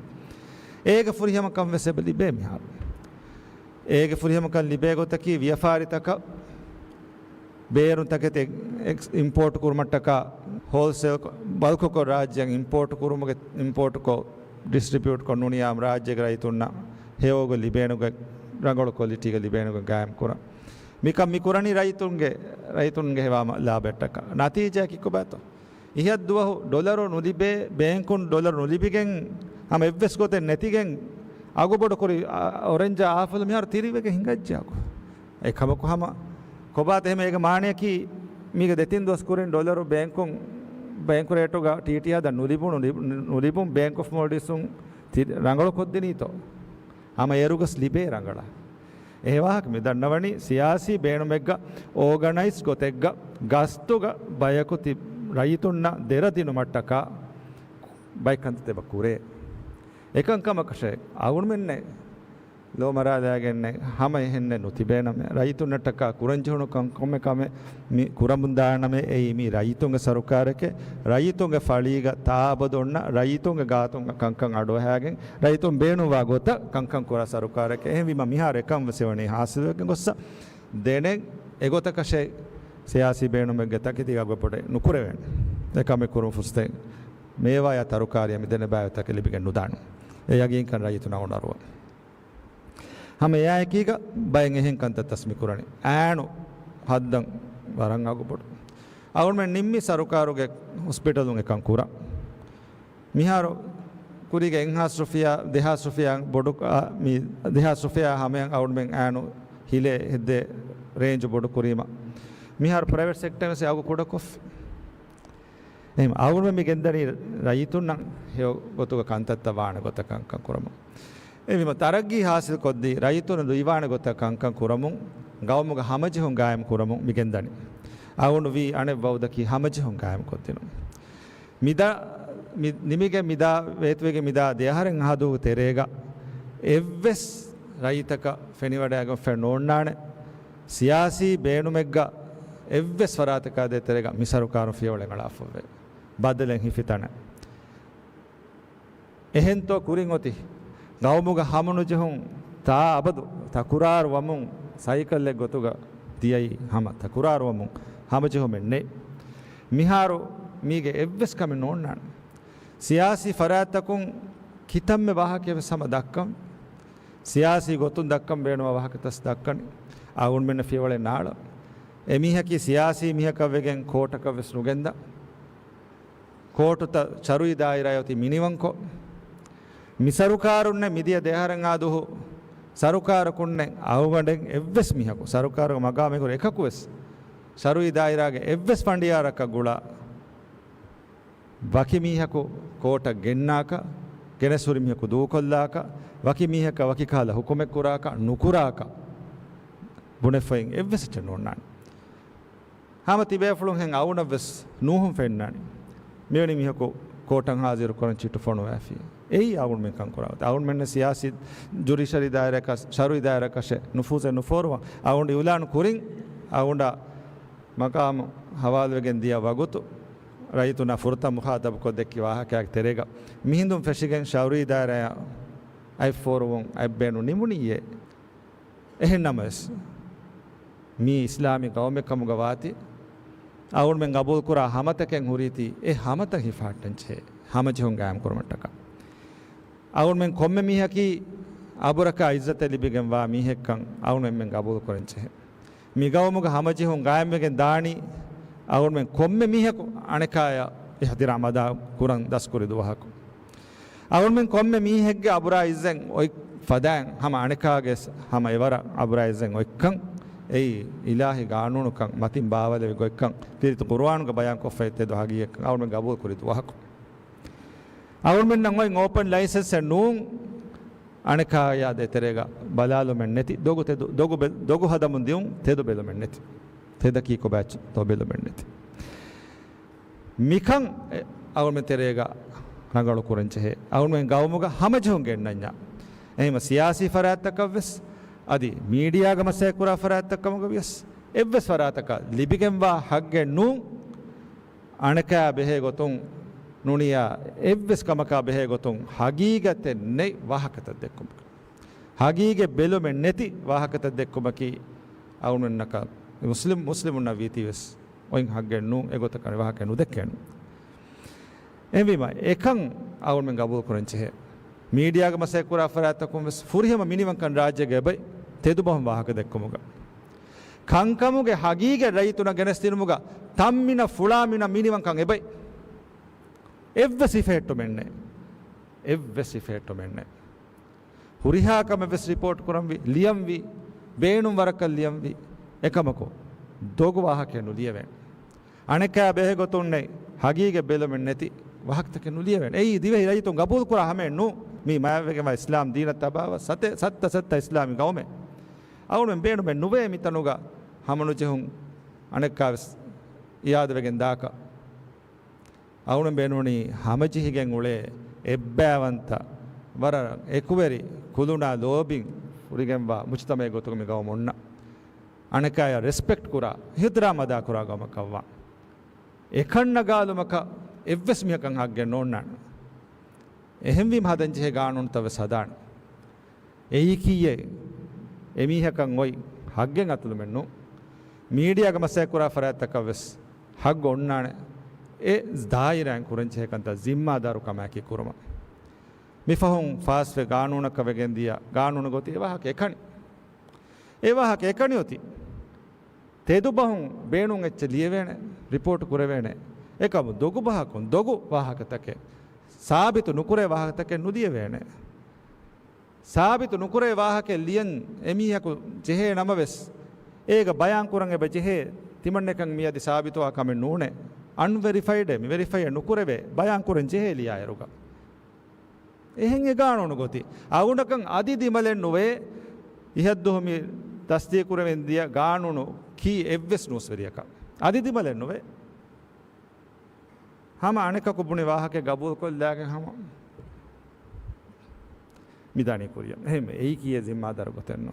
އޭގެ ފުރިހަމަކަން ވެސް އެބަ ލިބޭ މިހާރު. އޭގެ ފުރިހަމަކަން ލިބޭ ގޮތަކީ ވިޔަފާރިތަކަށް ބޭރުން ތަކެތި އެކް-، އިމްޕޯޓް ކުރުމަށްޓަކާ ހޯލްސޭލް ބަލްކުކޮށް ރާއްޖެއަށް އިމްޕޯޓް ކުރުމުގެ، އިމްޕޯޓްކޮށް ޑިސްޓްރިބިއުޓްކޮށް ނޫނިޔާމް ރާއްޖޭގެ ރައްޔިތުންނަށް ހެޔޮގޮތް ލިބޭނެގޮތް، ރަނގަޅު ކޮލިޓީގަ ލިބޭނެގޮތް ގާއިމްކުރަން. މިކަން މި ކުރަނީ ރައްޔިތުންގެ، ރައްޔިތުންގެ ހެވާ މަ-، ލާބައަށްޓަކާ. ނަތީޖާއަކީ ކޮބާތޯ؟ އިހަށް ދުވަހު ޑޮލަރު ނުލިބޭ، ބޭންކުން ޑޮލަރު ނުލިބިގެން، ހަމަ އެއްވެސް ގޮތެއް ނެތިގެން، އަގުބޮޑުކުރި، އަ، އޮރެންޖާ އާފަލު މިހާރު ތިރިވެގެން ހިނގައްޖާކު. އެކަމަކު ހަމަ ކޮބާތަ އެހެމަ އޭގެ މާނަޔަކީ، މީގެ ދެތިން ދުވަސް ކުރިން ޑޮލަރު ބޭންކުން، ބޭންކު ރޭޓުގަ ޓީޓީއާ ދަށް ނުލިބުނު، ނުލި-، ނުލިބުން ބޭންކް އޮފް މޯލްޑިވްސުން ތި-، ރަނގަޅު ކޮށްދިނީތޯ؟ ހަމަ އޭރުގަސް ލިބޭ ރަނގަޅަށް. އެހެވާހަކަ މި ދަންނަވަނީ ސިޔާސީ ބޭނުމެއްގަ އޯގަނައިޒް ގޮތެއްގަ ގަސްތުގަ ބަޔަކު ތި ރައްޔިތުންނަށް ދެރަ ދިނުމަށްޓަކާ ބައެއް ކަންތައްތައް އެބަ ކުރޭ. އެކަންކަމަކަށެއް އަޅުގަނޑުމެންނެއް ލޯ މަރާލާގެންނެއް ހަމަ އެހެންނެއް ނުތިބޭނަމޭ. ރައްޔިތުންނަށްޓަކާ ކުރަންޖެހުނު ކަން ކޮންމެ ކަމެއް މި ކުރަމުންދާނަމޭ. އެއީ މީ ރައްޔިތުންގެ ސަރުކާރެކޭ. ރައްޔިތުންގެ ފަޅީގަ ތާއަބަދު އޮންނަ، ރައްޔިތުންގެ ގާތުން ކަންކަން އަޑުއަހާގެން، ރައްޔިތުން ބޭނުންވާ ގޮތަށް ކަންކަން ކުރާ ސަރުކާރެކޭ. އެހެންވީމަ މިހާރު އެކަން ވެސް އެވަނީ ހާސިލްވެގެން ގޮއްސަ. ދެނެއް އެގޮތަކަށެއް ސިޔާސީ ބޭނުމެއްގެ ތަކެތީގަ އަގުބޮޑެއް ނުކުރެވޭނެ. އެކަމެއް ކުރުން ފުރުސަތެއް މޭވާޔާ ތަރުކާރިޔާ މިދެނެބައި ތަކެއް ލިބިގެން ނުދާނެ. އެ ޔަގީންކަން ރައްޔިތުން އަޅުން އަރުވަން. ހަމަ އެއާއެކީގަ ބައެއް އެހެން ކަންތައްތައް މި ކުރަނީ. އާނު ހައްދަން ވަރަށް އަގުބޮޑު. އަޅުގަނޑުމެން ނިންމި ސަރުކާރުގެ ހޮސްޕިޓަލުން އެކަން ކުރަން. މިހާރު ކުރީގެ އެއްހާސް ރުފިޔާ، ދެހާސް ރުފިޔާ ބޮޑު، އާ، މި ދެހާސް ރުފިޔާ ހަމަޔަށް އަޅުގަނޑުމެން އާނު ހިލޭ ހެއްދޭ ރޭންޖު ބޮޑު ކުރީމަ. މިހާރު ޕްރައިވެޓް ސެކްޓަރުން ވެސް އަގު ކުޑަކޮށްފި. އެހެން އަޅުގަނޑުމެން މި ގެންދަނީ ރައްޔިތުންނަށް ހެޔޮ ގޮތުގަ ކަންތައްތައް ވާނެ ގޮތަށް ކަންކަން ކުރަމުން. އެހެންވީމަ ތަރައްގީ ހާސިލް ކޮށްދީ، ރައްޔިތުން ދުއިވާނެ ގޮތަށް ކަންކަން ކުރަމުން، ގައުމުގަ ހަމަޖެހުން ގާއިމް ކުރަމުން މި ގެންދަނީ. އަޅުގަނޑު ވީ އަނެއް ވައުދަކީ ހަމަޖެހުން ގާއިމް ކޮށްދިނުން. މިދަ މި-، ނިމިގެން މިދާ، ވޭތުވެގެން މިދާ ދެއަހަރެއް އަހަދޫ ތެރޭގަ އެއްވެސް ރައްޔިތަކަށް ފެނިވަޑައިގެންފައެއް ނޯންނާނެ. ސިޔާސީ ބޭނުމެއްގަ އެއްވެސް ފަރާތަކާ ދޭތެރޭގަ މި ސަރުކާރުން ފިޔަވަޅެއް އަޅާފައެވެ. ބަދަލެއް ހިފިތަނެއް. އެހެންތޯ ކުރިން އޮތީ؟ ގައުމުގަ ހަމަނުޖެހުން ތާ އަބަދު ތަކުރާރު ވަމުން ސައިކަލެއް ގޮތުގަ ދިޔައީ ހަމަ ތަކުރާރު ވަމުން ހަމަޖެހުމެއް ނެތް. މިހާރު މީގެ އެއްވެސް ކަމެއް ނޯންނާނެ. ސިޔާސީ ފަރާތްތަކުން ކިތަންމެ ވާހަކައެއް ވެސް ހަމަ ދައްކަން، ސިޔާސީ ގޮތުން ދައްކަން ބޭނުމާ ވާހަކަތައް ދައްކަނީ. އަޅުގަނޑުމެންނަށް ފިޔަވަޅެއް ނާޅަ. އެމީހަކީ ސިޔާސީ މީހަކަށް ވެގެން ކޯޓަކަށް ވެސް ނުގެންދާ. ކޯޓުތައް ޝަރުއީ ދާއިރާއަށް އޮތީ މިނިވަންކޮށް، މި ސަރުކާރުންނެއް މިދިޔަ ދެއަހަރެއް އާދުހު ސަރުކާރަކުންނެއް އަޅުގަނޑެއް އެއްވެސް މީހަކު، ސަރުކާރުގެ މަގާމެއް ހުރި އެކަކު ވެސް ޝަރުއީ ދާއިރާގެ އެއްވެސް ފަނޑިޔާރަކަށް ގުޅާ ވަކި މީހަކު ކޯޓަށް ގެންނާކަށް، ގެނެސް ހުރި މީހަކު ދޫކޮށްލާކަށް، ވަކި މީހަކަށް ވަކި ކަހަލަ ހުކުމެއް ކުރާކަށް، ނުކުރާކަށް ބުނެފައިން އެއްވެސް އެއްޗެއް ނޯންނާނެ. ހަމަ ތިބޭފުޅުން ހެން އަޅުގަނޑަށް ވެސް ނޫހުން ފެންނާނެ. މިވެނި މީހަކު ކޯޓަށް ހާޒިރު ކުރަން ޗިޓު ފޮނުވާފި. އެއީ އަޅުގަނޑުމެން ކަން ކުރާ ގޮތް. އަޅުގަނޑުމެންނަށް ސިޔާސީ ޖުޑިޝަރީ ދާއިރާއަކަށް، ޝަރުއީ ދާއިރާއަކަށެއް ނުފޫޒެއް ނުފޯރުވަން. އަޅުގަނޑު އިއުލާނު ކުރިން، އަޅުގަނޑަށް މަގާމު ހަވާލުވެގެން ދިޔަ ވަގުތު ރައްޔިތުންނާ ފުރަތަމަ މުޚާތަބުކޮށް ދެއްކި ވާހަކައިގެ ތެރޭގަ މިހިނދުން ފެށިގެން ޝަރުއީ ދާއިރާއަށް އަތް ފޯރުވުން އަތް ބޭނުން ނިމުނީއޭ. އެހެން ނަމަވެސް، މީ އިސްލާމީ ގައުމެއް ކަމުގަ ވާތީ، އަޅުގަނޑުމެން ގަބޫލުކުރާ ހަމަތަކެއް ހުރީތީ، އެ ހަމަތައް ހިފަހައްޓަން ޖެހޭ، ހަމަޖެހުން ގާއިމް ކުރުމަށްޓަކާ. އަޅުގަނޑުމެން ކޮންމެ މީހަކީ އަބުރަކާ އިއްޒަތެއް ލިބިގެންވާ މީހެއްކަން އަޅުގަނޑުމެން ގަބޫލުކުރަން ޖެހޭ. މި ގައުމުގަ ހަމަޖެހުން ގާއިމްވެގެން ދާނީ، އަޅުގަނޑުމެން ކޮންމެ މީހަކު އަނެކާޔަށް އިޙްތިރާމް އަދާ ކުރަން ދަސްކުރި ދުވަހަކު. އަޅުގަނޑުމެން ކޮންމެ މީހެއްގެ އަބުރާ އިއްޒަތް އޮތް ފަދައިން ހަމަ އަނެކާގެ ހަމަ އެވަރަށް އަބުރާ އިއްޒަތް އޮތްކަން އެއީ އިލާހީ ގާނޫނުކަން މަތިން ބާވަލެވި ގޮތްކަން ފިރިތި ޤުރުއާނުގަ ބަޔާންކޮށްފައި ތެދު ހަގީގަތްކަން އަޅުގަނޑުމެން ގަބޫލުކުރި ދުވަހަކު. އަޅުގަނޑުމެންނަށް އޮތް އޯޕަން ލައިސަންސެއް ނޫން އަނެކާޔާ ދޭތެރޭގަ ބަލާލުމެއް ނެތި، ދޮގު ތެދު، ދޮގު ބެ-، ދޮގު ހަދަމުން ދިއުން ތެދު ބެލުމެއް ނެތި، ތެދަކީ ކޮބާ ތޯ ބެލުމެއް ނެތި. މިކަން އެ އަޅުގަނޑުމެން ތެރޭގަ ރަނގަޅު ކުރަން ޖެހޭ. އަޅުގަނޑުމެން ގައުމުގަ ހަމަޖެހުން ގެންނަންޏާ. އެހެންވީމަ ސިޔާސީ ފަރާތްތަކަށް ވެސް، އަދި މީޑިއާގަ މަސައްކަތް ކުރާ ފަރާތްތައް ކަމުގަ ވިޔަސް، އެއްވެސް ފަރާތަކަށް ލިބިގެންވާ ހައްގެއް ނޫން، އަނެކާ ބެހޭ ގޮތުން ނޫނިޔާ، އެއްވެސް ކަމަކާ ބެހޭ ގޮތުން ހަގީގަތެއް ނެތް ވާހަކަތައް ދެއްކުމަކަށް. ހަގީގަތް ބެލުމެއް ނެތި ވާހަކަތައް ދެއްކުމަކީ އަޅުގަނޑުމެންނަކަށް މުސްލިމް، މުސްލިމުންނަށް ވީތީވެސް އޮތް ހައްގެއް ނޫން، އެގޮތަކަށް ވާހަކަ ނުދެއްކޭނެ. އެހެންވީމަ، އެކަން އަޅުގަނޑުމެން ގަބޫލު ކުރަން ޖެހޭ. މީޑިއާގަ މަސައްކަތް ކުރާ ފަރާތްތަކުން ވެސް ފުރިހަމަ މިނިވަންކަން ރާއްޖޭގަ އެބައި ތެދުބަހުން ވާހަކަ ދެއްކުމުގަ. ކަންކަމުގެ ހަގީގަތް ރައްޔިތުންނަށް ގެނެސްދިނުމުގަ ތަންމިނަށް ފުޅާ މިނަ މިނިވަންކަން އެބައި. އެއްވެސް ހިފެހެއްޓުމެއްނެއް. އެއްވެސް ހިފެހެއްޓުމެއްނެއް. ހުރިހާ ކަމެއް ވެސް ރިޕޯޓް ކުރަންވީ، ލިޔަންވީ، ބޭނުން ވަރަކަށް ލިޔަންވީ. އެކަމަކު، ދޮގު ވާހަކައެއް ނުލިޔެވޭނެ. އަނެކާ ބެހޭ ގޮތުންނެއް ހަގީގަތް ބެލުމެއް ނެތި ވާހަކަތަކެއް ނުލިޔެވޭނެ. އެއީ ދިވެހި ރައްޔިތުން ގަބޫލު ކުރާ ހަމައެއް ނޫން. މި މާތްވެގެންވާ އިސްލާމް ދީނަށް ތަބާވާ ސަތޭ، ސައްތަ ސައްތަ އިސްލާމީ ގައުމެއް. އަޅުގަނޑުމެން ބޭނުމެއް ނުވޭ މިތަނުގަ ހަމަނުޖެހުން އަނެއްކާވެސް އިޔާދަވެގެން ދާކަށް. އަޅުގަނޑު ބޭނުނީ ހަމަޖެހިގެން އުޅޭ އެއްބައިވަންތަ، ވަރަށް އެކުވެރި، ކުލުނާ ލޯބިން ފުރިގެންވާ މުޖުތަމައެއް ގޮތުގަ މި ގައުމު އޮންނަ. އަނެކާޔަށް ރެސްޕެކްޓް ކުރާ، އިޙްތިރާމް އަދާކުރާ ގައުމަކަށްވާން. އެކަން ނަގާލުމަކަށް އެއްވެސް މީހަކަށް ހައްގެއް ނޯންނާނެ. އެހެންވީމަ ހަދަންޖެހޭ ގާނޫނުތައް ވެސް ހަދާނެ. އެއީކީއޭ، އެމީހަކަށް އޮތް ހައްގެއް އަތުލުމެއް ނޫން. މީޑިއާގަ މަސައްކަތް ކުރާ ފަރާތްތަކަށް ވެސް ހައްގު އޮންނާނެ، އެ ދާއިރާއިން ކުރަންޖެހޭ ކަންތައް ޒިންމާދާރުކަމާއެކީ ކުރުމަށް. މިފަހުން ފާސްވެ ގާނޫނަކަށް ވެގެންދިޔަ ގާނޫނު ގޮތީ އެ ވާހަކަ އެކަނި. އެ ވާހަކަ އެކަނި އޮތީ. ތެދުބަހުން ބޭނުން އެއްޗެއް ލިޔެވޭނެ، ރިޕޯޓް ކުރެވޭނެ. އެކަމު ދޮގު ބަހަކުން ދޮގު ވާހަކަތަކެއް، ސާބިތު ނުކުރޭ ވާހަކަތަކެއް ނުލިޔެވޭނެ. ސާބިތު ނުކުރޭ ވާހަކައެއް ލިޔަން އެމީހަކު ޖެހޭ ނަމަވެސް، އޭގަ ބަޔާން ކުރަން އެބަ ޖެހޭ، ތިމަންނަކަށް މިއަދި ސާބިތުވާ ކަމެއް ނޫނޭ. އަންވެރިފައިޑޭ، މި ވެރިފައި ނުކުރެވޭ، ބަޔާން ކުރަން ޖެހޭ ލިޔާއިރުގަ. އެހެން އެ ގާނޫނު ގޮތީ. އަޅުގަނޑަކަށް އަދި ދިމަލެއް ނުވޭ، އިހަށްދުހު މި ތަސްދީޤުކުރެވެން ދިޔަ ގާނޫނު ކީ އެއްވެސް ނޫސްވެރިޔަކަށް. އަދި ދިމަލެއް ނުވޭ. ހަމަ އަނެކަކު ބުނި ވާހަކަ ގަބޫލުކޮށްލާގެން ހަމަ މިދާނީ ކުރިޔަށް. އެހެން އެއީކީ އެ ޒިންމާދާރު ގޮތެއްނު.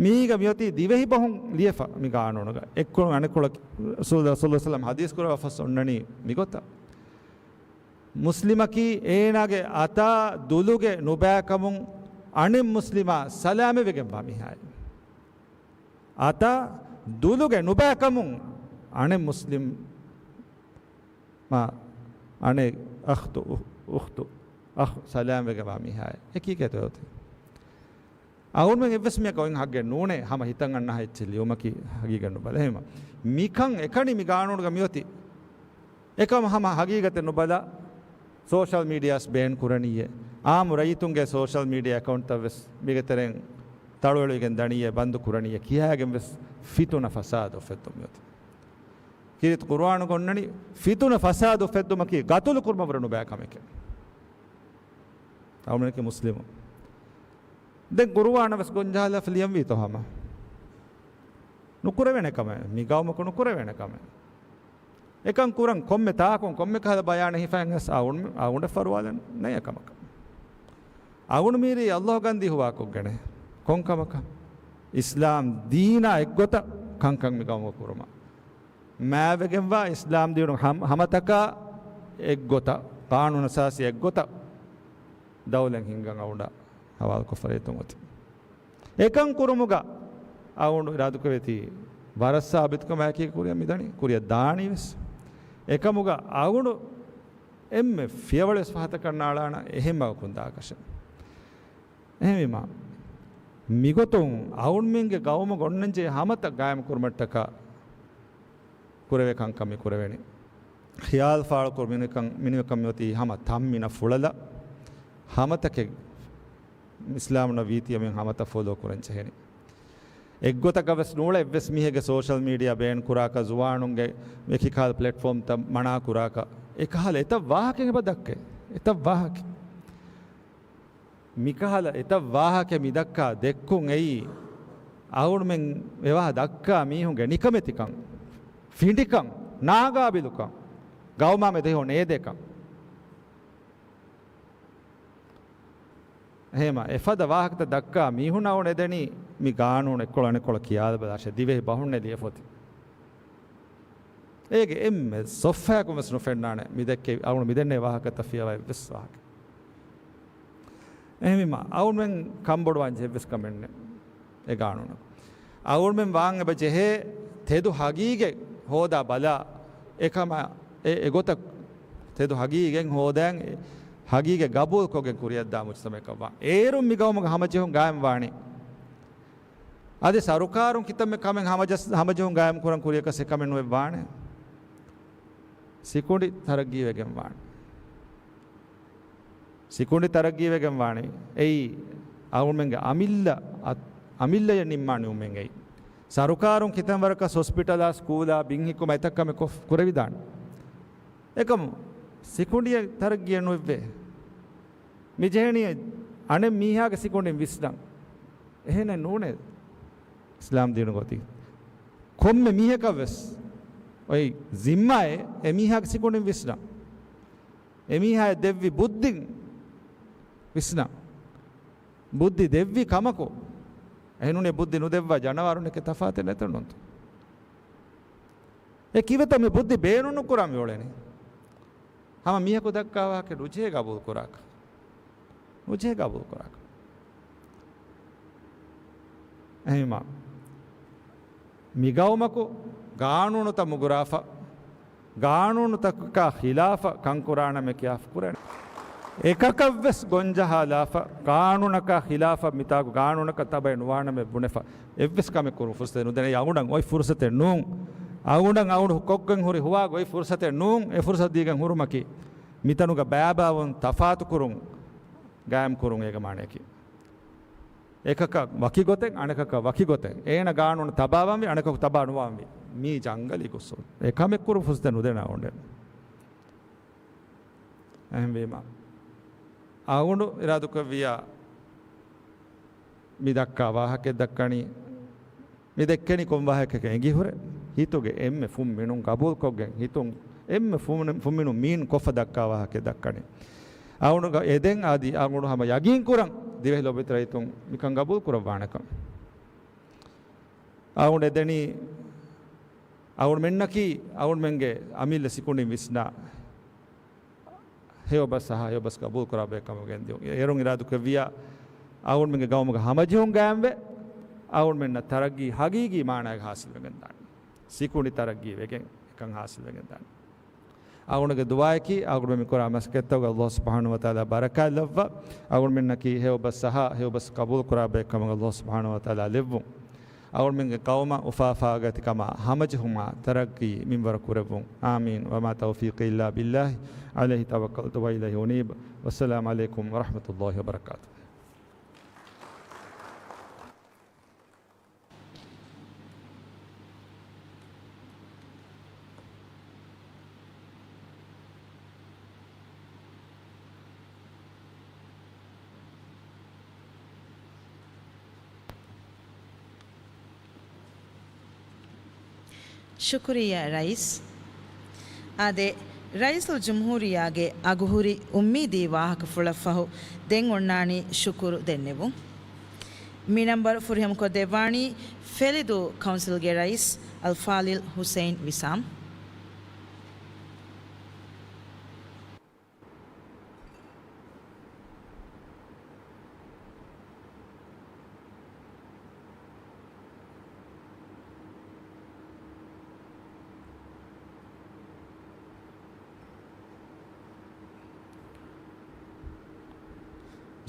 މީގަ މިއޮތީ ދިވެހި ބަހުން ލިޔެފަ މި ގާނޫނުގަ. އެއްކޮޅު އަނެކޮޅަކީ ރަސޫލު ޞައްލަﷲު ޢަލައިހި ވަސައްލަމަ ޙަދީޘް ކުރައްވާފަސް އޮންނަނީ މިގޮތަށް. މުސްލިމަކީ އޭނާގެ އަތާ ދުލުގެ ނުބައިކަމުން އަނެއް މުސްލިމާ ސަލާމަތްވެގެންވާ މީހާއެއް. އަތާ ދުލުގެ ނުބައިކަމުން އަނެއް މުސްލިމް މާ އަނެއް އަޚްތު، އު-، އުޚްތު، އަޚް ސަލާމްވެގެންވާ މީހާއެއް. އެކީ ކޭތޯ އޮތީ؟ އަޅުގަނޑުމެން އެއްވެސް މީހަކަށް އޮތް ހައްގެއް ނޫނޭ ހަމަ ހިތަށް އަންނަ އެއްޗެއް ލިޔުމަކީ ހަގީގަތް ނުބަލާ. އެހެންވީމަ މިކަން އެކަނި މި ގާނޫނުގަ މިއޮތީ. އެކަމަށް ހަމަ ހަގީގަތެއް ނުބަލާ، ސޯޝަލް މީޑިއާސް ބޭން ކުރަނީއޭ. އާއްމު ރައްޔިތުންގެ ސޯޝަލް މީޑިއާ އެކައުންޓްތައް ވެސް މީގެ ތެރެއިން ތަޅުއެޅިގެން ދަނީއޭ، ބަންދު ކުރަނީއޭ ކިޔާގެން ވެސް ފިތުނަ ފަސާދަ އުފެއްދުން މިއޮތީ. ކީރިތި ޤުރުއާނުގަ އޮންނަނީ ފިތުނަ ފަސާދަ އުފެއްދުމަކީ ގަތުލު ކުރުމަށްވުރެ ނުބައި ކަމެކޭ. އަޅުގަނޑަކީ މުސްލިމު. ދެން ޤުރުއާނަށް ވެސް ގޮންޖަހާލާފަ ލިޔަންވީތޯ ހަމަ؟ ނުކުރެވޭނެ ކަމެއް. މި ގައުމަކު ނުކުރެވޭނެ ކަމެއް. އެކަން ކުރަން ކޮންމެ ތާކުން ކޮންމެ ކަހަލަ ބަޔާނެއް ހިފައިގެން ވެސް އަޅުގަނޑު، އަޅުގަނޑަށް ފަރުވާލެއް ނެތް އެކަމަކަށް. އަޅުގަނޑު މީރީ ﷲ ގަންދީ ހުވާކޮށްގެން ކޮން ކަމަކަށް؟ އިސްލާމް ދީނާ އެއްގޮތަށް ކަންކަން މި ގައުމުގަ ކުރުމަށް. މާތްވެގެންވާ އިސްލާމް ދީނު ހަމަ-، ހަމަތަކާ އެއްގޮތަށް، ޤާނޫނު އަސާސީ އެއްގޮތަށް ދައުލަތް ހިންގަން އަޅުގަނޑަށް ހަވާލުކޮށްފަ ރޭތުން އޮތީ. އެކަން ކުރުމުގަ އަޅުގަނޑު އިރާދަކުރެއްވިޔަސް ވަރަށް ސާބިތުކަމާއެކީ ކުރިއަށް މިދަނީ، ކުރިއަށް ދާނީ ވެސް. އެކަމުގަ އަޅުގަނޑު އެންމެ ފިޔަވަޅުވެސް ފަހަތަކަށް ނާޅާނަން އެހެން މަގަކުން ދާކަށެއް. އެހެންވީމަ، މިގޮތުން އަޅުގަނޑުމެންގެ ގައުމުގަ އޮންނަންޖެހޭ ހަމަތައް ގާއިމް ކުރުމަށްޓަކާ ކުރެވޭ ކަންކަން މި ކުރެވެނީ. ޚިޔާލު ފާޅުކުރުން މިނިކަން، މިނިވަކަން މިއޮތީ ހަމަ ތަންމިނަށް ފުޅަލަ ހަމަތަކެއް އިސްލާމްނަށް ވީތީ އެމެން ހަމަތައް ފޮލޯ ކުރަން ޖެހެނީ. އެއްގޮތަކަށް ވެސް ނޫޅެ އެއްވެސް މީހެއްގެ ސޯޝަލް މީޑިއާ ބޭން ކުރާކަށް، ޒުވާނުންގެ އެކި ކަހަލަ ޕްލެޓްފޯމްތައް މަނާ ކުރާކަށް، އެކަހަލަ އެތައް ވާހަކައެއް އެބަ ދައްކައި. އެތައް ވާހަކަ. މިކަހަލަ އެތައް ވާހަކަ މި ދައްކާ ދެއްކުން އެއީ، އަޅުގަނޑުމެން އެވާހަ ދައްކާ މީހުންގެ ނިކަމެތިކަން، ފިނޑިކަން، ނާގާބިލުކަން، ގައުމާ މެދު ހެޔޮ ނޭދޭކަން. އެހެމަ އެފަދަ ވާހަކަތައް ދައްކާ މީހުން އަޅުގަނޑު އެދެނީ މި ގާނޫނު އެއްކޮޅު އަނެއްކޮޅަށް ކިޔާލަބަލާށޭ، ދިވެހި ބަހުންނޭ ލިޔެފޮތި. އޭގެ އެންމެ ސޮފްހައަކުން ވެސް ނުފެންނާނެ މި ދެއްކެ، އަޅުގަނޑު މި ދެންނެވި ވާހަކަތައް ފިޔަވާ އެއްވެސް ވާހަކަ. އެހެންވީމަ، އަޅުގަނޑުމެން ކަންބޮޑުވާން ޖެހެއްވެސް ކަމެއް ނެތް އެ ގާނޫނަށް. އަޅުގަނޑުމެން ވާން އެބަ ޖެހޭ ތެދު ހަގީގަތް ހޯދާ ބަލާ، އެކަމަށް އެ، އެގޮތަށް ތެދު ހަގީގަތް ހޯދަން، އެ ހަގީގަތް ގަބޫލުކޮށްގެން ކުރިއަށްދާ މުޖްތަމަޢަކަށް ވާން. އޭރުން މި ގައުމުގަ ހަމަޖެހުން ގާއިމް ވާނީ. އަދި ސަރުކާރުން ކިތަންމެ ކަމެއް ހަމަޖަސް-، ހަމަޖެހުން ގާއިމް ކުރަން ކުރިޔަކަސް އެކަމެއް ނުވެއްވާނެ. ސިކުނޑި ތަރައްގީވެގެން ވާނެ. ސިކުނޑި ތަރައްގީވެގެން ވާނެ. އެއީ އަޅުގަނޑުމެންގެ އަމިއްލަ، އަ-، އަމިއްލަޔަށް ނިންމާ ނިންމުމެއް އެއީ. ސަރުކާރުން ކިތަން ވަރަކަށް ހޮސްޕިޓަލާ، ސްކޫލާ، ބިން ހިއްކުމާ އެތައް ކަމެއް ކޮށް-، ކުރެވިދާނެ. އެކަމު ސިކުނޑިއަށް ތަރައްގީއެއް ނުއެއްވޭ. މި ޖެހެނީ އަނެއް މީހާގެ ސިކުނޑިން ވިސްނަން. އެހެނެއް ނޫނޭ އިސްލާމް ދީނުގަ އޮތީ. ކޮންމެ މީހަކަށް ވެސް އޮތް ޒިންމާއެއް އެ މީހާގެ ސިކުނޑިން ވިސްނަން. އެމީހާ ދެއްވި ބުއްދިން ވިސްނަން. ބުއްދި ދެއްވި ކަމަކު، އެހެންނޫނީ ބުއްދި ނުދެއްވާ ޖަނަވާރުންނެކޭ ތަފާތެއް ނެތެއްނުންތޯ؟ އެ ކިވެތަ މި ބުއްދި ބޭނުން ނުކުރާ މިއުޅެނީ؟ ހަމަ މީހަކު ދައްކާ ވާހަކަ ނުޖެހޭ ގަބޫލު ކުރާކަށް. ނުޖެހޭ ގަބޫލު ކުރާކަށް. އެހެންވީމަ، މިގައުމަކު ގާނޫނުތައް މުގުރާފަ، ގާނޫނުތަކަކާ ޚިލާފަށް ކަންކުރާނަމޭ ކިޔާފަ ކުރޭނެ. އެކަކަށްވެސް ގޮންޖަހާލާފަ، ގާނޫނަކާ ޚިލާފަށް މިތާކު ގާނޫނަކަށް ތަބައެއް ނުވާނަމޭ ބުނެފަ، އެއްވެސް ކަމެއް ކުރުން ފުރުސަތެއް ނުދެނެ. އަޅުގަނޑަށް އޮތް ފުރުސަތެއް ނޫން. އަޅުގަނޑަށް އަޅުގަނޑު ކޮށްގެން ހުރި ހުވާގަ އޮތް ފުރުސަތެއް ނޫން. އެ ފުރުސަތު ދީގެން ހުރުމަކީ، މިތަނުގަ ބައިބައިވުން ތަފާތުކުރުން، ގާއިމްކުރުން އޭގެ މާނަޔަކީ. އެކަކަށް ވަކި ގޮތެއް، އަނެކަކަށް ވަކި ގޮތެއް. އޭނަ ގާނޫނު ތަބާވަންވީ، އަނެކަކު ތަބާ ނުވަންވީ. މީ ޖަންގަލީ ގޮސް. އެ ކަމެއް ކުރުން ފުރުސަތެއް ނުދެނެ އަޅުގަނޑެއް. އެހެންވީމަ، އަޅުގަނޑު އިރާދަކުރެއްވިއްޔާ، މި ދައްކާ ވާހަކައެއް ދައްކަނީ، މި ދެއްކެނީ ކޮން ވާހަކައެއް އެނގިހުރެ، ހިތުގެ އެންމެ ފުން މިނުން ގަބޫލުކޮށްގެން، ހިތުން އެންމެ ފުމިނު-، ފުމިނު މީން ކޮށްފަ ދައްކާ ވާހަކަ ދައްކަނީ. އަޅުގަނޑު އެދެން އަދި އަޅުގަނޑު ހަމަ ޔަގީން ކުރަން ދިވެހި ލޮބުވެތި ރައްޔިތުން މިކަން ގަބޫލު ކުރައްވާނެކަން. އަޅުގަނޑު އެދެނީ އަޅުގަނޑުމެންނަކީ އަޅުގަނޑުމެންގެ އަމިއްލަ ސިކުނޑިން ވިސްނާ ހެޔޮބަސް އަހާ ހެޔޮބަސް ގަބޫލު ކުރާ ބައެއް ކަމަށް ގެންދިޔުން. އޭރުން އިރާދު ކެއްވިޔާ އަޅުގަނޑުމެންގެ ގައުމުގެ ހަމަޖެހުން ގާއިމްވެ، އަޅުގަނޑުމެންނަށް ތަރައްގީ ހަގީގީ މާނައިގަ ހާސިލް ވެގެން ދާނެ. ސިކުނޑި ތަރައްގީ ވެގެން އެކަން ހާސިލް ވެގެން ދާނެ. އަޅުގަނޑުގެ ދުޢާއަކީ އަޅުގަނޑުމެން މި ކުރާ މަސައްކަތްތަކުގަ ﷲ ސުބްޙާނަހޫ ވަތަޢާލާ ބަރަކާތް ލައްވާ، އަޅުގަނޑުމެންނަކީ ހެޔޮބަސް އަހާ ހެޔޮބަސް ގަބޫލު ކުރާ ބައެއް ކަމަށް ﷲ ސުބްޙާނަހޫ ވަތަޢާލާ ލެއްވުން. އަޅުގަނޑުމެންގެ ޤައުމަށް އުފާ އުފާގަތިކަމާ ހަމަޖެހުމާ ތަރައްގީ މިންވަރު ކުރެއްވުން. އާމީން. وما توفيقي إلا بالله عليه توكلت وإليه أنيب. والسلام عليكم ورحمة الله وبركاته. ޝުކުރިއްޔާ ރައީސް. އާދެ، ރައީސުލްޖުމްހޫރިއްޔާގެ އަގުހުރި އުއްމީދީ ވާހަކަފުޅަށްފަހު ދެން އޮންނާނީ ޝުކުރު ދެންނެވުން. މި ނަންބަރު ފުރިހަމަކޮށްދެއްވާނީ ފެލިދޫ ކައުންސިލްގެ ރައީސް އަލްފާޟިލް ޙުސައިން ވިސާމް.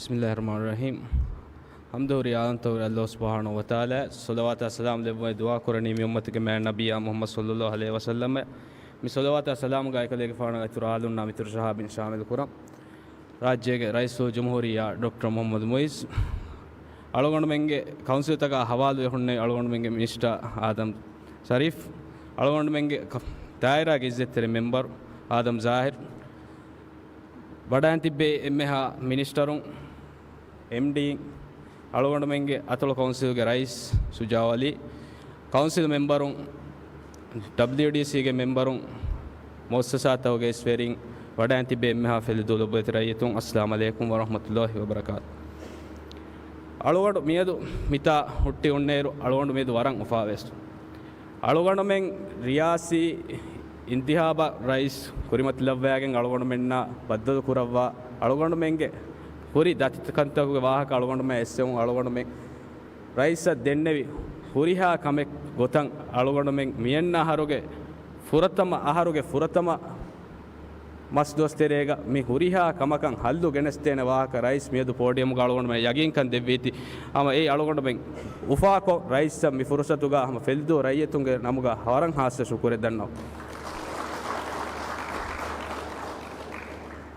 ބިސްމިﷲިއްރަޙްމާނިއްރަޙީމް. ޙަމްދު ހުރީ ޢާލަމްތަކުގެ ﷲ ސުބްޙާނަހޫ ވަތަޢާލާ، ޞަލަވާތާ ސަލާމް ލެއްވުމަށް ދުޢާ ކުރަނީ މި އުއްމަތުގެ މާތް ނަބިއްޔާ މުޙައްމަދު ޞައްލަﷲު ޢަލައިހި ވަސައްލަމަށް. މި ޞަލަވާތާ ސަލާމުގަ އެކަލޭގެފާނާ އިތުރު އާލުންނާ މިތުރު ޞަޙާބީން ޝާމިލު ކުރަން. ރާއްޖޭގެ ރައީސުލްޖުމްހޫރިއްޔާ ޑޮކްޓަރ މުޙައްމަދު މުޢިއްޒު، އަޅުގަނޑުމެންގެ ކައުންސިލްތަކާ ހަވާލުވެ ހުންނެވި އަޅުގަނޑުމެންގެ މިނިސްޓާ އާދަމް ޝަރީފް، އަޅުގަނޑުމެންގެ ކަ-، ދާއިރާގެ އިއްޒަތްތެރި މެމްބަރު އާދަމް ޒާހިރު، ވަޑައިން ތިއްބެވި އެންމެހާ މިނިސްޓަރުން، އެމްޑީ، އަޅުގަނޑުމެންގެ އަތޮޅު ކައުންސިލްގެ ރައީސް ޝުޖާޢު ޢަލީ، ކައުންސިލް މެމްބަރުން، ޑަބްލިޔުޑީސީގެ މެމްބަރުން، މުއައްސަސާތަކުގެ އިސްވެރިން، ވަޑައިން ތިއްބެވި އެންމެހާ ފެލިދޫ ލޮބުވެތި ރައްޔިތުން، އައްސަލާމު ޢަލައިކުމް ވަރަޙްމަތުﷲި ވަބަރަކާތު. އަޅުގަނޑު މިއަދު މިތާ ހުއްޓި އޮންނައިރު، އަޅުގަނޑު މިއަދު ވަރަށް އުފާވެސް. އަޅުގަނޑުމެން ރިޔާސީ އިންތިޚާބަށް ރައީސް ކުރިމަތިލައްވައިގެން އަޅުގަނޑުމެންނާ ބައްދަލު ކުރައްވާ، އަޅުގަނޑުމެންގެ ހުރި ދަތިކަންތަކުގެ ވާހަކަ އަޅުގަނޑުމެން އެއްސެވުން އަޅުގަނޑުމެން ރައީސަށް ދެންނެވި ހުރިހާ ކަމެއް ގޮތަށް އަޅުގަނޑުމެން މިއަންނަ އަހަރުގެ ފުރަތަމަ އަހަރުގެ ފުރަތަމަ މަސް ދުވަސް ތެރޭގަ މި ހުރިހާ ކަމަކަށް ހައްލު ގެނެސްދޭނެ ވާހަކަ ރައީސް މިއަދު ޕޯޑިއަމުގަ އަޅުގަނޑުމެން ޔަގީންކަން ދެއްވީތީ. ހަމަ އެއީ އަޅުގަނޑުމެން އުފާކޮށް ރައީސަށް މި ފުރުސަތުގަ ހަމަ ފެލިދޫ ރައްޔިތުންގެ ނަމުގަ ވަރަށް ހާއްސަ ޝުކުރެއް ދަންނަވަން.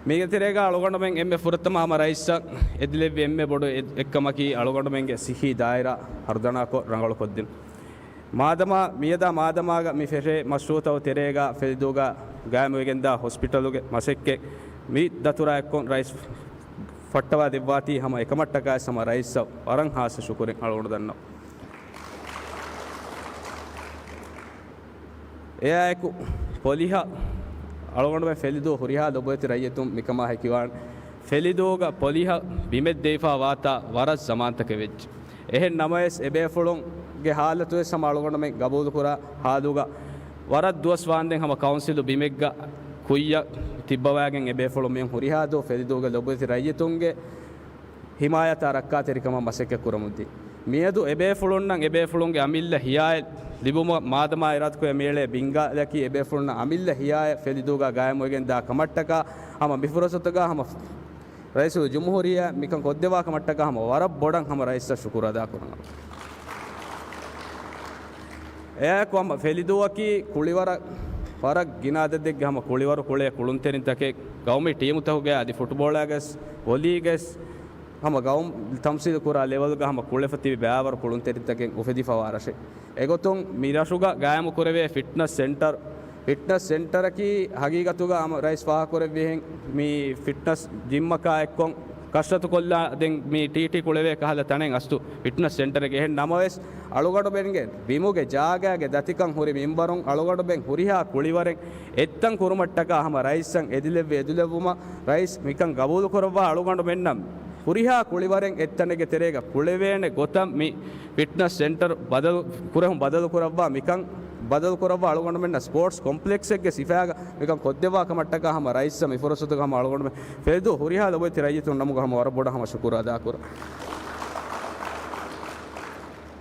މީގެ ތެރޭގަ އަޅުގަނޑުމެން އެންމެ ފުރަތަމަ ހަމަ ރައީސަށް އެދިލެއްވި އެންމެ ބޮޑު އެ-، އެއްކަމަކީ އަޅުގަނޑުމެންގެ ސިއްހީ ދާއިރާ ހަރުދަނާކޮށް ރަނގަޅުކޮށްދިނުން. މާދަމާ މިއަދާ މާދަމާގަ މި ފެށޭ މަޝްރޫޢުތައް ތެރޭގަ ފެލިދޫގަ ގާއިމުވެގެންދާ ހޮސްޕިޓަލުގެ މަސައްކަތް މި ދަތުރާ އެއްކޮށް ރައީސް ފައްޓަވާ ދެއްވާތީ ހަމަ އެކަމަށްޓަކާވެސް ހަމަ ރައީސަށް ވަރަށް ހާއްސަ ޝުކުރެއް އަޅުގަނޑު ދަންނަވަން. އެއާއެކު ޕޮލިހަށް އަޅުގަނޑުމެން ފެލިދޫ ހުރިހާ ލޮބުވެތި ރައްޔިތުން މިކަމާ ހެކިވާން ފެލިދޫގަ ޕޮލިހަށް ބިމެއް ދެވިފާ ވާތާ ވަރަށް ޒަމާންތަކެއް ވެއްޖެ. އެހެން ނަމަވެސް، އެބޭފުޅުންގެ ހާލަތުވެސް ހަމަ އަޅުގަނޑުމެން ގަބޫލުކުރާ ހާލުގަ، ވަރަށް ދުވަސް ވާންދެން ހަމަ ކައުންސިލު ބިމެއްގަ ކުއްޔަށް ތިއްބަވާގެން އެބޭފުޅުން މިއޮން ހުރިހާ ދުވަހު ފެލިދޫގެ ލޮބުވެތި ރައްޔިތުންގެ ހިމާޔަތާ ރައްކާތެރިކަމަށް މަސައްކަތް ކުރަމުންދީ. މިއަދު އެބޭފުޅުންނަށް އެބޭފުޅުންގެ އަމިއްލަ ހިޔާއަށް ލިބުމަށް މާދަމާ އިރާދަކުރެ މިއެޅޭ ބިންގާލަކީ އެބޭފުޅުންނަށް އަމިއްލަ ހިޔާއަށް ފެލިދޫގަ ގާއިމުވެގެން ދާ ކަމަށްޓަކާ ހަމަ މި ފުރުސަތުގަ ހަމަ ރައީސުލްޖުމްހޫރިއްޔާ މިކަން ކޮށްދެވާ ކަމަށްޓަކާ ހަމަ ވަރަށް ބޮޑަށް ހަމަ ރައީސަށް ޝުކުރު އަދާކުރަން. އެއާއެކު ހަމަ ފެލިދޫއަކީ ކުޅިވަރަށް ވަރަށް ގިނަ އަދަދެއްގެ ހަމަ ކުޅިވަރު ކުޅޭ ކުޅުންތެރިންތަކެއް ގައުމީ ޓީމުތަކުގައި އަދި ފުޓްބޯޅައިގަސް، ވޮލީގަސް ހަމަ ގައުމު ތަމްސީލު ކުރާ ލެވަލްގަ ހަމަ ކުޅެފަ ތިބި ބައިވަރު ކުޅުންތެރިންތަކެއް އުފެދިފަވާ ރަށެއް. އެގޮތުން މި ރަށުގަ ގާއިމު ކުރެވޭ ފިޓްނަސް ސެންޓަރ، ފިޓްނަސް ސެންޓަރަކީ ހަގީގަތުގަ ހަމަ ރައީސް ފާހަގަކުރެއްވިހެން މި ފިޓްނަސް ޖިމްއަކާ އެއްކޮށް ކަސްރަތުކޮށްލާ ދެން މި ޓީޓީ ކުޅެވޭ ކަހަލަ ތަނެއް އަސްތު ފިޓްނަސް ސެންޓަރެއްގެ. އެހެން ނަމަވެސް، އަޅުގަނޑުމެންގެ ބިމުގެ ޖާގާގެ ދަތިކަން ހުރި މިންވަރުން އަޅުގަނޑުމެން ހުރިހާ ކުޅިވަރެއް އެއްތަން ކުރުމަށްޓަކާ ހަމަ ރައީސްއަށް އެދިލެއްވި އެދުލެއްވުމަށް ރައީސް މިކަން ގަބޫލުކުރައްވާ. އަޅުގަނޑުމެންނަށް ހުރިހާ ކުޅިވަރެއް އެއްތަނެއްގެ ތެރޭގަ ކުޅެވޭނެ ގޮތަށް މި ފިޓްނަސް ސެންޓަރު ބަދަލު ކުރެހުން ބަދަލުކުރައްވާ. މިކަން ބަދަލުކުރައްވާ އަޅުގަނޑުމެންނަށް ސްޕޯޓްސް ކޮމްޕްލެކްސެއްގެ ސިފައިގަ މިކަން ކޮށްދެއްވާ ކަމަށްޓަކާ ހަމަ ރައީސްއަށް މި ފުރުސަތުގަ ހަމަ އަޅުގަނޑުމެން ފެލުދޫ ހުރިހާ ލޮބުވެތި ރައްޔިތުން ނަމުގަ ހަމަ ވަރަށް ބޮޑަށް ހަމަ ޝުކުރު އަދާކުރަން.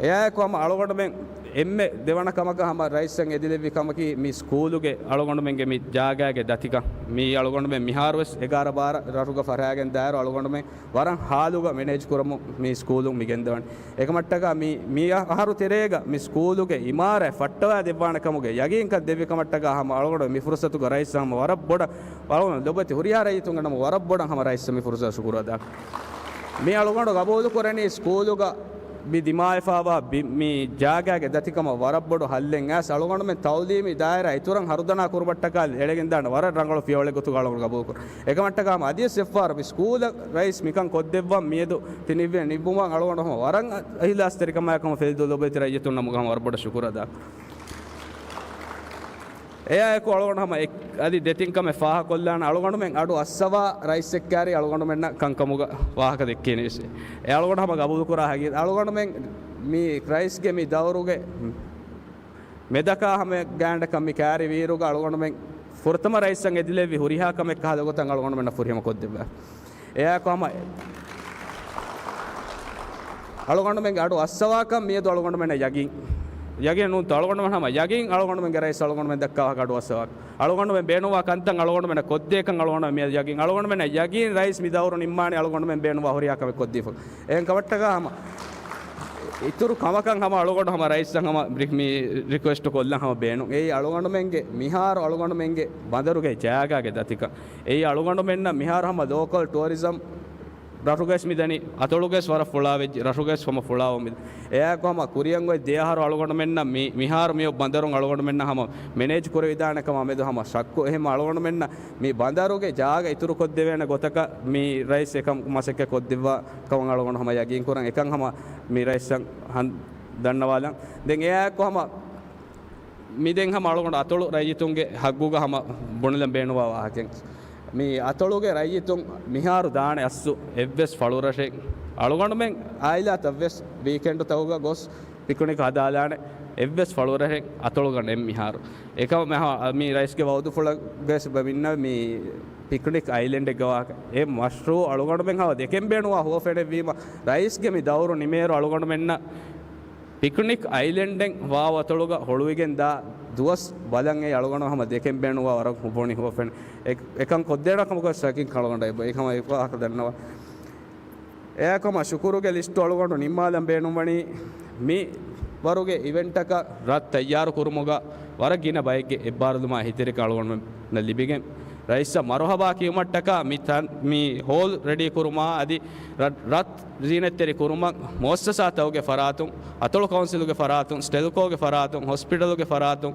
އެއާއެކު ހަމަ އަޅުގަނޑުމެން އެންމެ ދެވަނަ ކަމަކަށް ހަމަ ރައީސްއަށް އެދިލެއްވި ކަމަކީ މި ސްކޫލުގެ އަޅުގަނޑުމެންގެ މި ޖާގާގެ ދަތިކަން. މީ އަޅުގަނޑުމެން މިހާރުވެސް އެގާރަ ބާރަ ރަށުގަ ފަށާގެން ދާއިރު އަޅުގަނޑުމެން ވަރަށް ހާލުގަ މެނޭޖް ކުރަމުން މި ސްކޫލުން މި ގެންދަވަނީ. އެކަމަށްޓަކާ މި، މި އަހަރު ތެރޭގަ މި ސްކޫލުގެ އިމާރާތް ފައްޓަވާ ދެއްވާނެ ކަމުގެ ޔަގީންކަން ދެއްވި ކަމަށްޓަކާ ހަމަ އަޅުގަނޑު މި ފުރުސަތުގަ ރައީސް ހަމަ ވަރަށް ބޮޑަށް، އަޅުގަނޑު ލޮބުވެތި ހުރިހާ ރައްޔިތުންގެ ނަމު ވަރަށް ބޮޑަށް ހަމަ ރައީސް މި ފުރުސަތަށް ޝުކުރު އަދާ. މި އަޅުގަނޑު ގަބޫލު ކުރަނީ ސްކޫލުގަ މި ދިމާވެފާވާ ބި-، މި ޖާގާގެ ދަތިކަމަށް ވަރަށް ބޮޑު ހައްލެއް އައިސް އަޅުގަނޑުމެން ތައުލީމީ ދާއިރާ އިތުރަށް ހަރުދަނާ ކުރުމަށްޓަކާ އެޅެގެންދާނެ ވަރަށް ރަނގަޅު ފިޔަވަޅެއް ގޮތުގަ އަޅުގަނޑު ގަބޫލުކުރަން. އެކަމަށްޓަކާ ހަމަ އަދިވެސް އެއްފަހަރު މި ސްކޫލަށް ރައީސް މިކަން ކޮށްދެއްވަން މިއަދު ތި ނިއްވި ނިއްވުމަށް އަޅުގަނޑު ހަމަ ވަރަށް އިހްލާސްތެރިކަމާއެކު ހަމަ ފެލުދޫ ލޮބުވެތި ރައްޔިތުން ނަމުގަ ހަމަ ވަރަށް ބޮޑަށް ޝުކުރު އަދާ. އެއާއެކު އަޅުގަނޑު ހަމަ އެ-، އަދި ދެތިން ކަމެއް ފާހަގަކޮށްލާނަން. އަޅުގަނޑުމެން އަޑު އައްސަވާ ރައީސެއް ކާރި އަޅުގަނޑުމެންނަށް ކަންކަމުގަ ވާހަކަ ދެއްކީނީވެސް. އެ އަޅުގަނޑު ހަމަ ގަބޫލުކުރާ ހަގީ. އަޅުގަނޑުމެން މި ރައީސްގެ މި ދައުރުގެ މެދަކާ ހަމަ ގާނޑަކަށް މި ކާރި ވީއިރުގަ އަޅުގަނޑުމެން ފުރަތަމަ ރައީސަށް އެދިލެއްވި ހުރިހާ ކަމެއް ކަހަލަ ގޮތަށް އަޅުގަނޑުމެންނަށް ފުރިހަމަ ކޮށްދެއްވާ. އެއާއެކު ހަމަ އަޅުގަނޑުމެންގެ އަޑު އައްސަވާކަން މިއަދު އަޅުގަނޑުމެންނަށް ޔަގީން، ޔަގީން ނޫންތޯ އަޅުގަނޑުމެން ހަމަ ޔަގީން އަޅުގަނޑުމެންގެ ރައީސް އަޅުގަނޑުމެން ދައްކާ ވާހަކަ އަޑު އައްސަވާކަން. އަޅުގަނޑުމެން ބޭނުންވާ ކަންތައް އަޅުގަނޑުމެންނަށް ކޮށްދޭކަން އަޅުގަނޑުމެން މިއަދު ޔަގީން. އަޅުގަނޑުމެންނަށް ޔަގީން ރައީސް މި ދައުރު ނިންމާނީ އަޅުގަނޑުމެން ބޭނުންވާ ހުރިހާ ކަމެއް ކޮށްދީފަ. އެހެން ކަމަށްޓަކާ ހަމަ އިތުރު ކަމަކަށް ހަމަ އަޅުގަނޑު ހަމަ ރައީސްއަށް ހަމަ ރި-، މި ރިކުއެސްޓް ކޮށްލަން ހަމަ ބޭނުން. އެއީ އަޅުގަނޑުމެންގެ މިހާރު އަޅުގަނޑުމެންގެ ބަނދަރުގެ ޖާގާގެ ދަތިކަން. އެއީ އަޅުގަނޑުމެންނަށް މިހާރު ހަމަ ލޯކަލް ޓޫރިޒަމް ރަށުގައިސް މިދަނީ، އަތޮޅުގައިސް ވަރަށް ފުޅާވެއްޖެ، ރަށުގައިސް ހަމަ ފުޅާވަމުން މިދަނީ. އެއާއެކު ހަމަ ކުރިއަށް އޮތް ދެ އަހަރު އަޅުގަނޑުމެންނަށް މި-، މިހާރު މިއޮތް ބަނދަރުން އަޅުގަނޑުމެންނަށް ހަމަ މެނޭޖް ކުރެވިދާނެ ކަމާ މެދު ހަމަ ޝައްކު. އެހެން އަޅުގަނޑުމެންނަށް މި ބަނދަރުގެ ޖާގަ އިތުރުކޮށްދެވޭނެ ގޮތަކަށް މި ރައީސް އެކަން މަސައްކަތް ކޮށްދެއްވާ ކަމަށް އަޅުގަނޑު ހަމަ ޔަގީން ކުރަން. އެކަން ހަމަ މި ރައީސަށް ހަން-، ދަންނަވާލަން. ދެން އެއާއެކު ހަމަ މި ދެން ހަމަ އަޅުގަނޑު އަތޮޅު ރައްޔިތުންގެ ހައްގުގަ ހަމަ ބުނެލަން ބޭނުންވާ ވާހަކައެއް. މި އަތޮޅުގެ ރައްޔިތުން މިހާރު ދާނެ އައްސު އެއްވެސް ފަޅުރަށެއް. އަޅުގަނޑުމެން އާއިލާތައްވެސް ވީކެންޑުތަކުގަ ގޮސް ޕިކުނިކް ހަދާލާނެ އެއްވެސް ފަޅުރަށެއް އަތޮޅުގަ ނެތް މިހާރު. އެކަމަ މި ރައީސްގެ ވައުދުފުޅަށްވެސް ބަ މިންނަ މި ޕިކްނިކް އައިލެންޑެއްގެ ވާހަކަ. އެ މަޝްރޫއު އަޅުގަނޑުމެން ހަމަ ދެކެން ބޭނުންވާ ހުވަފެނެއްވީމަ، ރައީސްގެ މި ދައުރު ނިމޭއިރު އަޅުގަނޑުމެންނަށް ޕިކްނިކް އައިލެންޑެއް ވާ އަތޮޅުގަ ހުޅުވިގެން ދާ ދުވަސް ބަލަން އެ އަޅުގަނޑު ހަމަ ދެކެން ބޭނުންވާ ވަރަށް ބޮޑު ހުވަފެނެއް. އެ-، އެކަން ކޮށްދޭނެ ކަމަކަށް ޔަގީން އަޅުގަނޑަށް އެބަ އެކަމަށް އެ ވާހަކަ ދަންނަވާ. އެއާއެކު ހަމަ ޝުކުރުގެ ލިސްޓު އަޅުގަނޑު ނިންމާލަން ބޭނުންވަނީ މި ވަރުގެ އިވެންޓަކަށް ރަށް ތައްޔާރު ކުރުމުގަ ވަރަށް ގިނަ ބައެއްގެ އެއްބާރުލުމާ އެހީތެރިކަން އަޅުގަނޑުމެންނަށް ލިބިގެން، ރައީސަށް މަރުހަބާ ކިޔުމަށްޓަކާ މި ތަން-، މި ހޯލް ރެޑީ ކުރުމާ އަދި ރަ-، ރަށް ޒީނަތްތެރި ކުރުމަށް މުއައްސަސާތަކުގެ ފަރާތުން، އަތޮޅު ކައުންސިލުގެ ފަރާތުން، ސްޓެލްކޯގެ ފަރާތުން، ހޮސްޕިޓަލުގެ ފަރާތުން،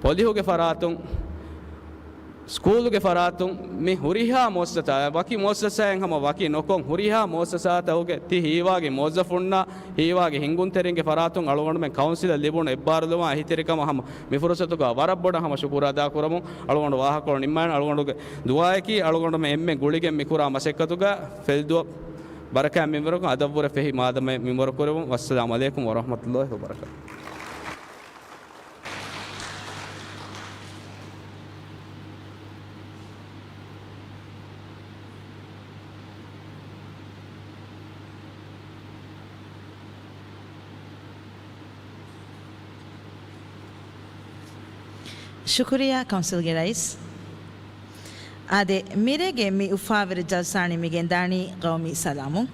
ޕޮލިހުގެ ފަރާތުން، ސްކޫލުގެ ފަރާތުން މި ހުރިހާ މުއައްސަސާ، ވަކި މުއައްސަސާއެއް ހަމަ ވަކި ނުކޮށް، ހުރިހާ މުއައްސަސާތަކުގެ ތި ހީވާގި މުވައްޒަފުންނާ ހީވާގި ހިންގުންތެރިންގެ ފަރާތުން އަޅުގަނޑުމެން ކައުންސިލަށް ލިބުނު އެއްބާރުލުމާ އެހީތެރިކަމަށް ހަމަ މި ފުރުސަތުގަ ވަރަށް ބޮޑަށް ހަމަ ޝުކުރު އަދާކުރަމުން އަޅުގަނޑު ވާހަކަކޮޅު ނިންމާނެ. އަޅުގަނޑުގެ ދުޢާއަކީ އަޅުގަނޑުމެން އެންމެން ގުޅިގެން މިކުރާ މަސައްކަތުގަ ފެލްދުވަ ބަރަކާތް މިންވަރަކުން އަދަށްވުރެ ފެހި މާދަމާ މިންވަރު ކުރެވުން. ވައްސަލާމު ޢަލައިކުމް ވަރަޙްމަތުﷲި ވަބަރަކާތުހު. ޝުކުރިއްޔާ ކައުންސިލްގެ ރައީސް. އާދެ، މިރޭގެ މި އުފާވެރި ޖަލްސާ ނިމިގެންދާނީ ޤައުމީ ސަލާމުން.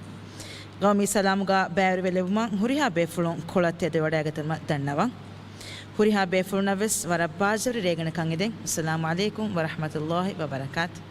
ޤައުމީ ސަލާމުގަ ބައިވެރިވެލެއްވުމަށް ހުރިހާ ބޭފުޅުން ކޮޅަށް ތެދުވެވަޑައިގަތުމަށް ދަންނަވަން. ހުރިހާ ބޭފުޅުންނަށް ވެސް ވަރަށް ބާއްޖަވެރި ރޭގަނޑަކަށް އެދެން. އައްސަލާމު ޢަލައިކުމް ވަރަޙްމަތުﷲި ވަބަރަކާތުހު.